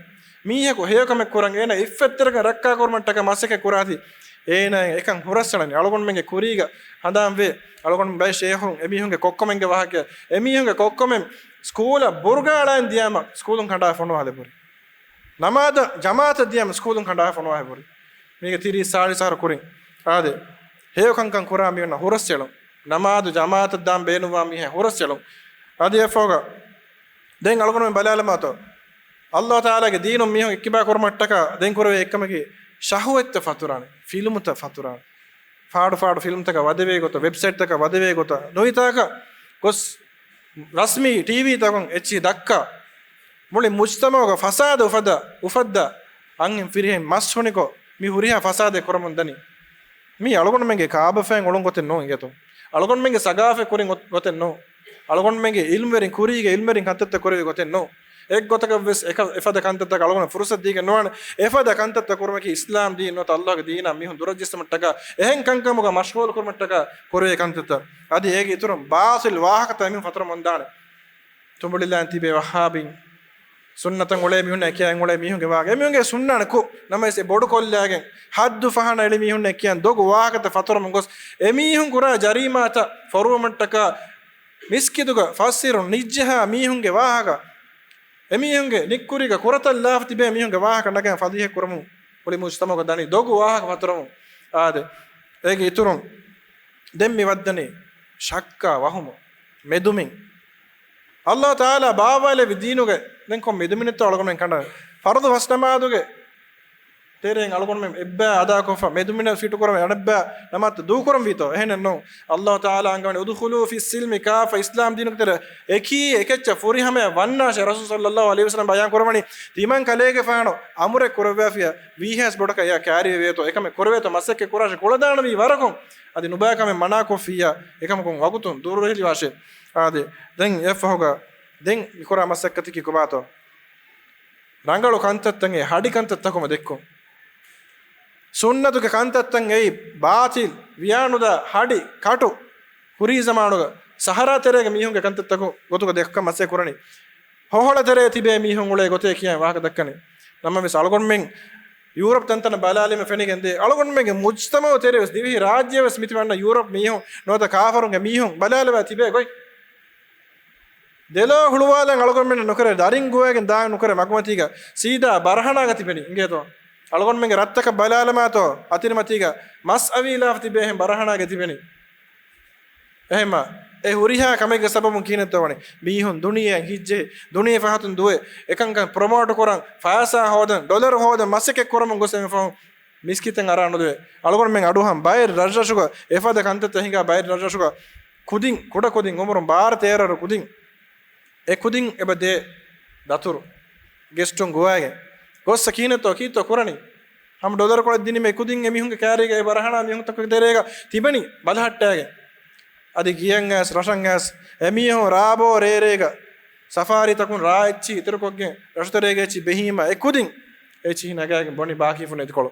މީހަކު ހެޔޮކަމެއް ކުރަން އޭނަ އިއްފަތްތެރިކަން ރައްކާކުރުމަށްޓަކާ މަސައްކަތް ކުރާތީ، އޭނާ އެކަން ހުރަސްއަޅަނީ. އަޅުގަނޑުމެންގެ ކުރީގަ ހަނދާންވޭ، އަޅުގަނޑު ބައެއް ޝޭހުން އެމީހުންގެ ކޮއްކޮމެންގެ ވާހަކަ، އެމީހުންގެ ކޮއްކޮމެން ސްކޫލަށް ބުރުގާ އަޅައިން ދިޔާމަ ސްކޫލުން ކަނޑާ ފޮނުވާލެ ބުރި. ނަމާދަށް ޖަމާއަތަށް ދިޔަމަ ސްކޫލުން ކަނޑާ ފޮނުވާ ހެބުރި. މީގެ ތިރީސް ސާޅީސް އަހަރު ކުރިން. އާދެ، ހެޔޮކަންކަން ކުރާ މީހުންނަށް ހުރަސްއެޅުން. ނަމާދު ޖަމާއަތަށް ދާން ބޭނުންވާ މީހެއް ހުރަސްއެޅުން. އަދި އެފޯގަ ދެން އަޅުގަނޑުމެން ބަލާލަމާތޯ؟ އައްލާހު ތަޢާލާގެ ދީނުން މީހުން އެއްކިބާ ކުރުމަށްޓަކާ ދެން ކުރެވޭ އެއްކަމަކީ ޝަހުވަތްތައް ފަތުރާނެ، ފިލްމުތައް ފަތުރާނެ. ފާޑު ފާޑު ފިލްމްތަކަށް ވަދެވޭ ގޮތަށް، ވެބްސައިޓްތަކަށް ވަދެވޭ ގޮތަށް، ނުވިތާކަށް ގޮސް ރަސްމީ ޓީވީތަކުން އެއްޗިހި ދައްކާ، މުޅި މުޖްތަމަޢުގަ ފަސާދަ އުފައްދާ، އުފައްދާ، އަންހެން ފިރިހެން މަސް ހުނިކޮށް، މި ހުރިހާ ފަސާދައެއް ކުރަމުން ދަނީ. މީ އަޅުގަނޑުމެންގެ ކާބަފައިން އުޅުން ގޮތެއް ނޫން އިނގޭތޯ. އަޅުގަނޑުމެންގެ ސަގާފަތް ކުރިން ގޮ-، ގޮތެއް ނޫން. އަޅުގަނޑުމެންގެ އިލްމުވެރިން ކުރީގެ އިލްމުވެރިން ކަންތައްތައް ކުރެވޭ ގޮތެއް ނޫން. އެއްގޮތަކަށް ވެސް އެކަ-، އެފަދަ ކަންތައްތަކަށް އަޅުގަނޑު ފުރުސަތު ދީގެން ނުވާނެ. އެފަދަ ކަންތައްތައް ކުރުމަކީ އިސްލާމް ދީން ނުވަތަ އައްލާހުގެ ދީނާ މީހުން ދުރަށް ޖެއްސުމަށްޓަކާ، އެހެން ކަންކަމުގަ މަޝްޣޫލު ކުރުމަށްޓަކާ ކުރެވޭ ކަންތައްތައް. އަދި އޭގެ އިތުރުން ބާޠިލް ވާހަކަތައް އެމީހުން ފަތުރަމުންދާނެ. ތުނބުޅިލާން ތިބޭ ވައްހާބީން، ސުންނަތަށް އުޅޭ މީހުންނާ ކިޔާ އުޅޭ މީހުންގެ ވާހަކަ. އެމީހުންގެ ސުންނާނެ ކު، ނަމަވެސް އެ ބޮޑު ކޮށްލާގެން ހައްދު ފަހަނަ އެޅި މީހުންނާ ކިޔާ ދޮގު ވާހަކަތައް ފަތުރަމުން ގޮސް، އެމީހުން ކުރާ ޖަރީމާތައް ފޮރުވުމަށްޓަކާ މިސްކިތުގަ ފަސްއިރުން ނިއްޖެހާ މީހުންގެ ވާހަކަ، އެމީހުންގެ ނިއްކުރީގަ ކުރަތައް ލާފަ ތިބޭ މީހުންގެ ވާހަކަ ނަގަން ފަޟީޙަތް ކުރަމުން މުޅި މުޖްތަމަޢުގަ ދަނީ ދޮގު ވާހަކަ ފަތުރަމުން. އާދެ، އޭގެ އިތުރުން ދެން މި ވައްދަނީ ޝައްކާ ވަހުމު މެދުމިން. އައްލާހު ތަޢާލާ ބާއްވާލެއްވި ދީނުގެ ދެން ކޮން މެދުމިނެއްތޯ އަޅުގަނޑުމެން ކަނޑަ ފަރުޟު ފަސް ނަމާދުގެ ތެރެއިން އަޅުގަނޑުމެން އެއްބައި އަދާކޮށްފަ މެދުމިނަށް ފިޓުކުރަމެ އަނެއްބައި ނަމާދު ދޫކުރަންވީތޯ؟ އެހެނެއްނޫން. އައްލާހު ތަޢާލާ އަންގަވަނީ، "ادخلوا في السلم كافة." އިސްލާމް ދީނުގެ ތެރެ އެކީ އެކެއްޗަށް ފުރިހަމަޔަށް ވަންނާށޭ. ރަސޫލު ޞައްލައްލާހު ޢަލައިހި ވަސައްލަމް ބަޔާން ކުރައްވަނީ، ތިމަން ކަލޭގެފާނު އަމުރެއް ކުރައްވާފިޔާ ވީހާސް ބޮޑަކަށް އެއާ ކާރިވެވޭތޯ، އެކަމެއް ކުރެވޭތޯ، މަސައްކަތް ކުރާށޭ، ކުޅަދާނަވީ ވަރަކުން. އަދި ނުބައިކަމެއް މަނާކޮށްފިއްޔާ، އެކަމަކުން ވަގުތުން ދުރުހެލިވާށޭ. އާދެ، ދެން އެއަށްފަހުގަ ދެން މިކުރާ މަސައްކަތަކީ ކޮބާތޯ؟ ރަނގަޅު ކަންތައްތައް އެ ހަޑި ކަންތައްތަކުން ދެއްކުން. ސުންނަތުގެ ކަންތައްތައް އެއީ ބާޠިލް، ވިޔާނުދާ ހަޑި ކަޓު. ކުރީ ޒަމާނުގަ ސަހަރާ ތެރޭގެ މީހުންގެ ކަންތައްތަކު ގޮތުގަ ދެއްކަން މަސައްކަތް ކުރަނީ. ހޮހޮޅަ ތެރޭ ތިބޭ މީހުން އުޅޭ ގޮތޭ ކިޔާ ވާހަކަ ދައްކަނީ. ނަމަވެސް އަޅުގަނޑުމެން ޔޫރަޕް ތަންތަނަށް ބަލާލީމަ ފެނިގެންދޭ، އަޅުގަނޑުމެންގެ މުޖްތަމަޢު ތެރޭ ވެސް ދިވެހި ރާއްޖެ ވެސް މިތިބަ އަންނަ ޔޫރަޕް މީހުން ނުވަތަ ކާފަރުންގެ މީހުން ބަލާލަވާ ތިބޭ ގޮތް. ދެލޯ ހުޅުވާލަން އަޅުގަނޑުމެން ނުކުރޭ، ދަރިން ގޮވައިގެން ދާން ނުކުރޭ، މަގުމަތީގަ ސީދާ ބަރަހަނާގަ ތިބެނީ އިނގޭތޯ؟ އަޅުގަނޑުމެންގެ ރަށްތަކަށް ބަލާލަމާތޯ، އަތިރިމަތީގަ މަސް އަވީލާފަ ތިބޭހެން ބަރަހަނާގަ ތިބެނީ. އެހެމަ އެ ހުރިހާ ކަމެއްގެ ސަބަބުން ކިހިނެއްތޯ ވަނީ؟ މީހުން ދުނިޔެއަށް ހިތްޖެހި، ދުނިޔެ ފަހަތުން ދުވެ، އެކަންކަން ޕްރޮމޯޓް ކުރަން، ފައިސާ ހޯދަން، ޑޮލަރު ހޯދަން މަސައްކަތް ކުރަމުން ގޮސް އެމި ފަހުން މިސްކިތެއް އަރާ ނުދެވޭ. އަޅުގަނޑުމެން އަޑުއަހަން ބައެއް ރަށްރަށުގަ އެފަދަ ކަންތައްތައް ހިނގާ ބައެއް ރަށްރަށުގަ ކުދިން، ކުޑަ ކުދިން އުމުރުން ބާރަ ތޭރަ ވަރު ކުދިން އެ ކުދިން އެބަ ދޭ ދަތުރު ގެސްޓުން ގޮވައިގެން. ގޮއްސަ ކިހިނެއްތޯ ކީއްތޯ ކުރަނީ؟ ހަމަ ޑޮލަރު ކޮޅެއް ދިނީމޭ ކުދިން އެ މީހުންގެ ކާރީގަ އެ ބަރަހަނާ މީހުންތަކުގެ ތެރޭގަ ތިބެނީ ބަލަހައްޓައިގެން. އަދި ގިޔަން އައިސް ރަށަށް އައިސް އެމީހުން ރާބޯ ރޭރޭގަ ސަފާރީތަކުން ރާ އެއްޗިހި އިތުރުކޮށްގެން ރަށުތެރޭގަ އެއްޗިހި ބެހީމަ އެ ކުދިން އެއްޗިހި ނަގާގެން ބޮނީ ބާކީފުން އެދިކޮޅު.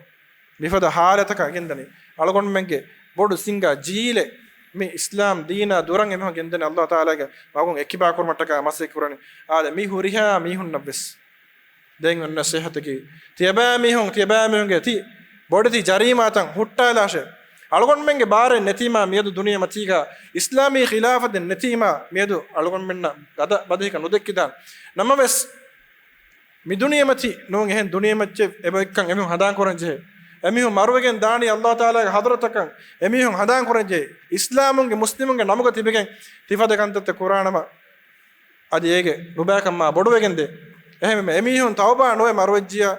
މިފަދަ ހާލަތަކަށް ގެންދަނީ އަޅުގަނޑުމެންގެ ބޮޑު ސިނގާ ޖީލެއް. މި އިސްލާމް ދީނާ ދުރަށް އެމީހުން ގެންދަނީ އައްލާހު ތަޢާލާގެ މަގުން އެއްކިބާ ކުރުމަށްޓަކާ މަސައްކަތް ކުރަނީ. އާދެ، މި ހުރިހާ މީހުންނަށްވެސް ދެން އޮންނަ ނަސޭހަތަކީ، ތިޔަބައިމީހުން، ތިޔަބައިމީހުންގެ ތި ބޮޑެތި ޖަރީމާތައް ހުއްޓާލާށޭ. އަޅުގަނޑުމެންގެ ބާރެއް ނެތީމާ މިއަދު ދުނިޔެމަތީގަ އިސްލާމީ ޚިލާފަތެއް ނެތީމާ މިއަދު އަޅުގަނޑުމެންނަށް ގަދަ ބަދަހިކަން ނުދެއްކިދާނެ. ނަމަވެސް، މި ދުނިޔެމަތި ނޫން އެހެން ދުނިޔެމައްޗެއް އެބައޮތްކަން އެމީހުން ހަނދާންކުރަން ޖެހޭ. އެމީހުން މަރުވެގެން ދާނީ އައްލާހު ތަޢާލާގެ ޙަޟްރަތަކަށް. އެމީހުން ހަނދާންކުރަން ޖެހޭ. އިސްލާމުންގެ މުސްލިމުންގެ ނަމުގަ ތިބެގެން ތިފަދަ ކަންތައްތައް ކުރާނަމަ، އަދި އޭގެ ނުބައިކަން މާ ބޮޑުވެގެންދޭ. އެހެންވީމަ އެމީހުން ތައުބާ ނުވެ މަރުވެއްޖިޔާ،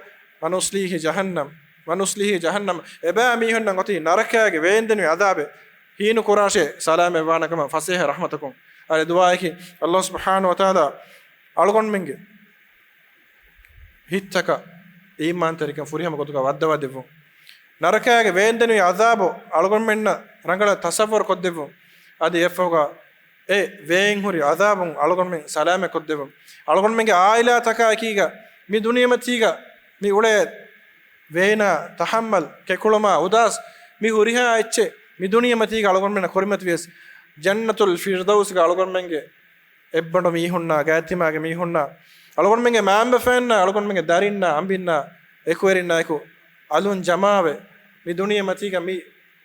ވަނުސްލީހި ޖަހަންނަމް، ވަނުސްލީހި ޖަހަންނަމް، އެބައިމީހުންނަށް އޮތީ ނަރަކައިގެ ވޭންދެނިވި ޢަޛާބެއް. ހީނުކުރާށޭ، ސަލާމަތްވާނެ ކަމަށް ފަސޭހަ ރަޙްމަތަކުން. އަދި ދުޢާއަކީ، އައްލާހު ސުބްޙާނަހު ވަތަޢާލާ އަޅުގަނޑުމެންގެ ހިތްތަކަށް އީމާންތެރިކަން ފުރިހަމަ ގޮތުގަ ވައްދަވާދެއްވުން. ނަރަކައިގެ ވޭންދެނިވި ޢަޛާބު އަޅުގަނޑުމެންނަށް ރަނގަޅަށް ތަޞައްވަރު ކޮށްދެއްވުން. އަދި އެއަށްފަހުގަ އެ ވޭންހުރި ޢަޛާބުން އަޅުގަނޑުމެން ސަލާމަތް ކޮށްދެއްވުން. އަޅުގަނޑުމެންގެ ޢާއިލާތަކާ އެކީގަ މި ދުނިޔެމަތީގަ މި އުޅޭ ވޭނާ، ތަޙައްމަލް، ކެކުޅުމާ، އުދާސް، މި ހުރިހާ އެއްޗެއް މި ދުނިޔެމަތީގަ އަޅުގަނޑުމެންނަށް ކުރިމަތިވިޔަސް، ޖަންނަތުލް ފިރްދައުސްގަ އަޅުގަނޑުމެންގެ އެއްބަނޑު މީހުންނާ، ގާތްތިމާގެ މީހުންނާ، އަޅުގަނޑުމެންގެ މައިންބަފައިންނާ، އަޅުގަނޑުމެންގެ ދަރިންނާ، އަނބިންނާ، އެކުވެރިންނާ އެކު އަލުން ޖަމާވެ، މި ދުނިޔެމަތީގަ މި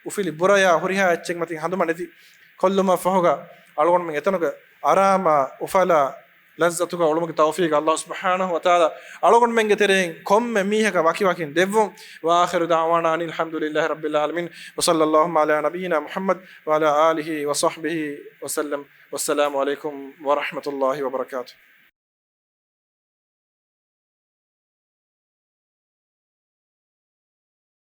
އުފިލި ބުރަޔާ ހުރިހާ އެއްޗެއް މަތިން ހަނދުމަ ނެތި ކޮށްލުމަށްފަހުގަ، އަޅުގަނޑުމެން އެތަނުގެ އަރާމާ، އުފަލާ، ލައްޒަތުގަ އުޅުމުގެ ތައުފީޤު އައްލާހު ސުބްޙާނަހު ވަތަޢާލާ އަޅުގަނޑުމެންގެ ތެރެއިން ކޮންމެ މީހަކަށް ވަކިވަކިން ދެއްވުން. وآخر دعوانا أن الحمد لله رب العالمين، وصلى اللهم على نبينا محمد وعلى آله وصحبه وسلم. والسلام عليكم ورحمة الله وبركاته.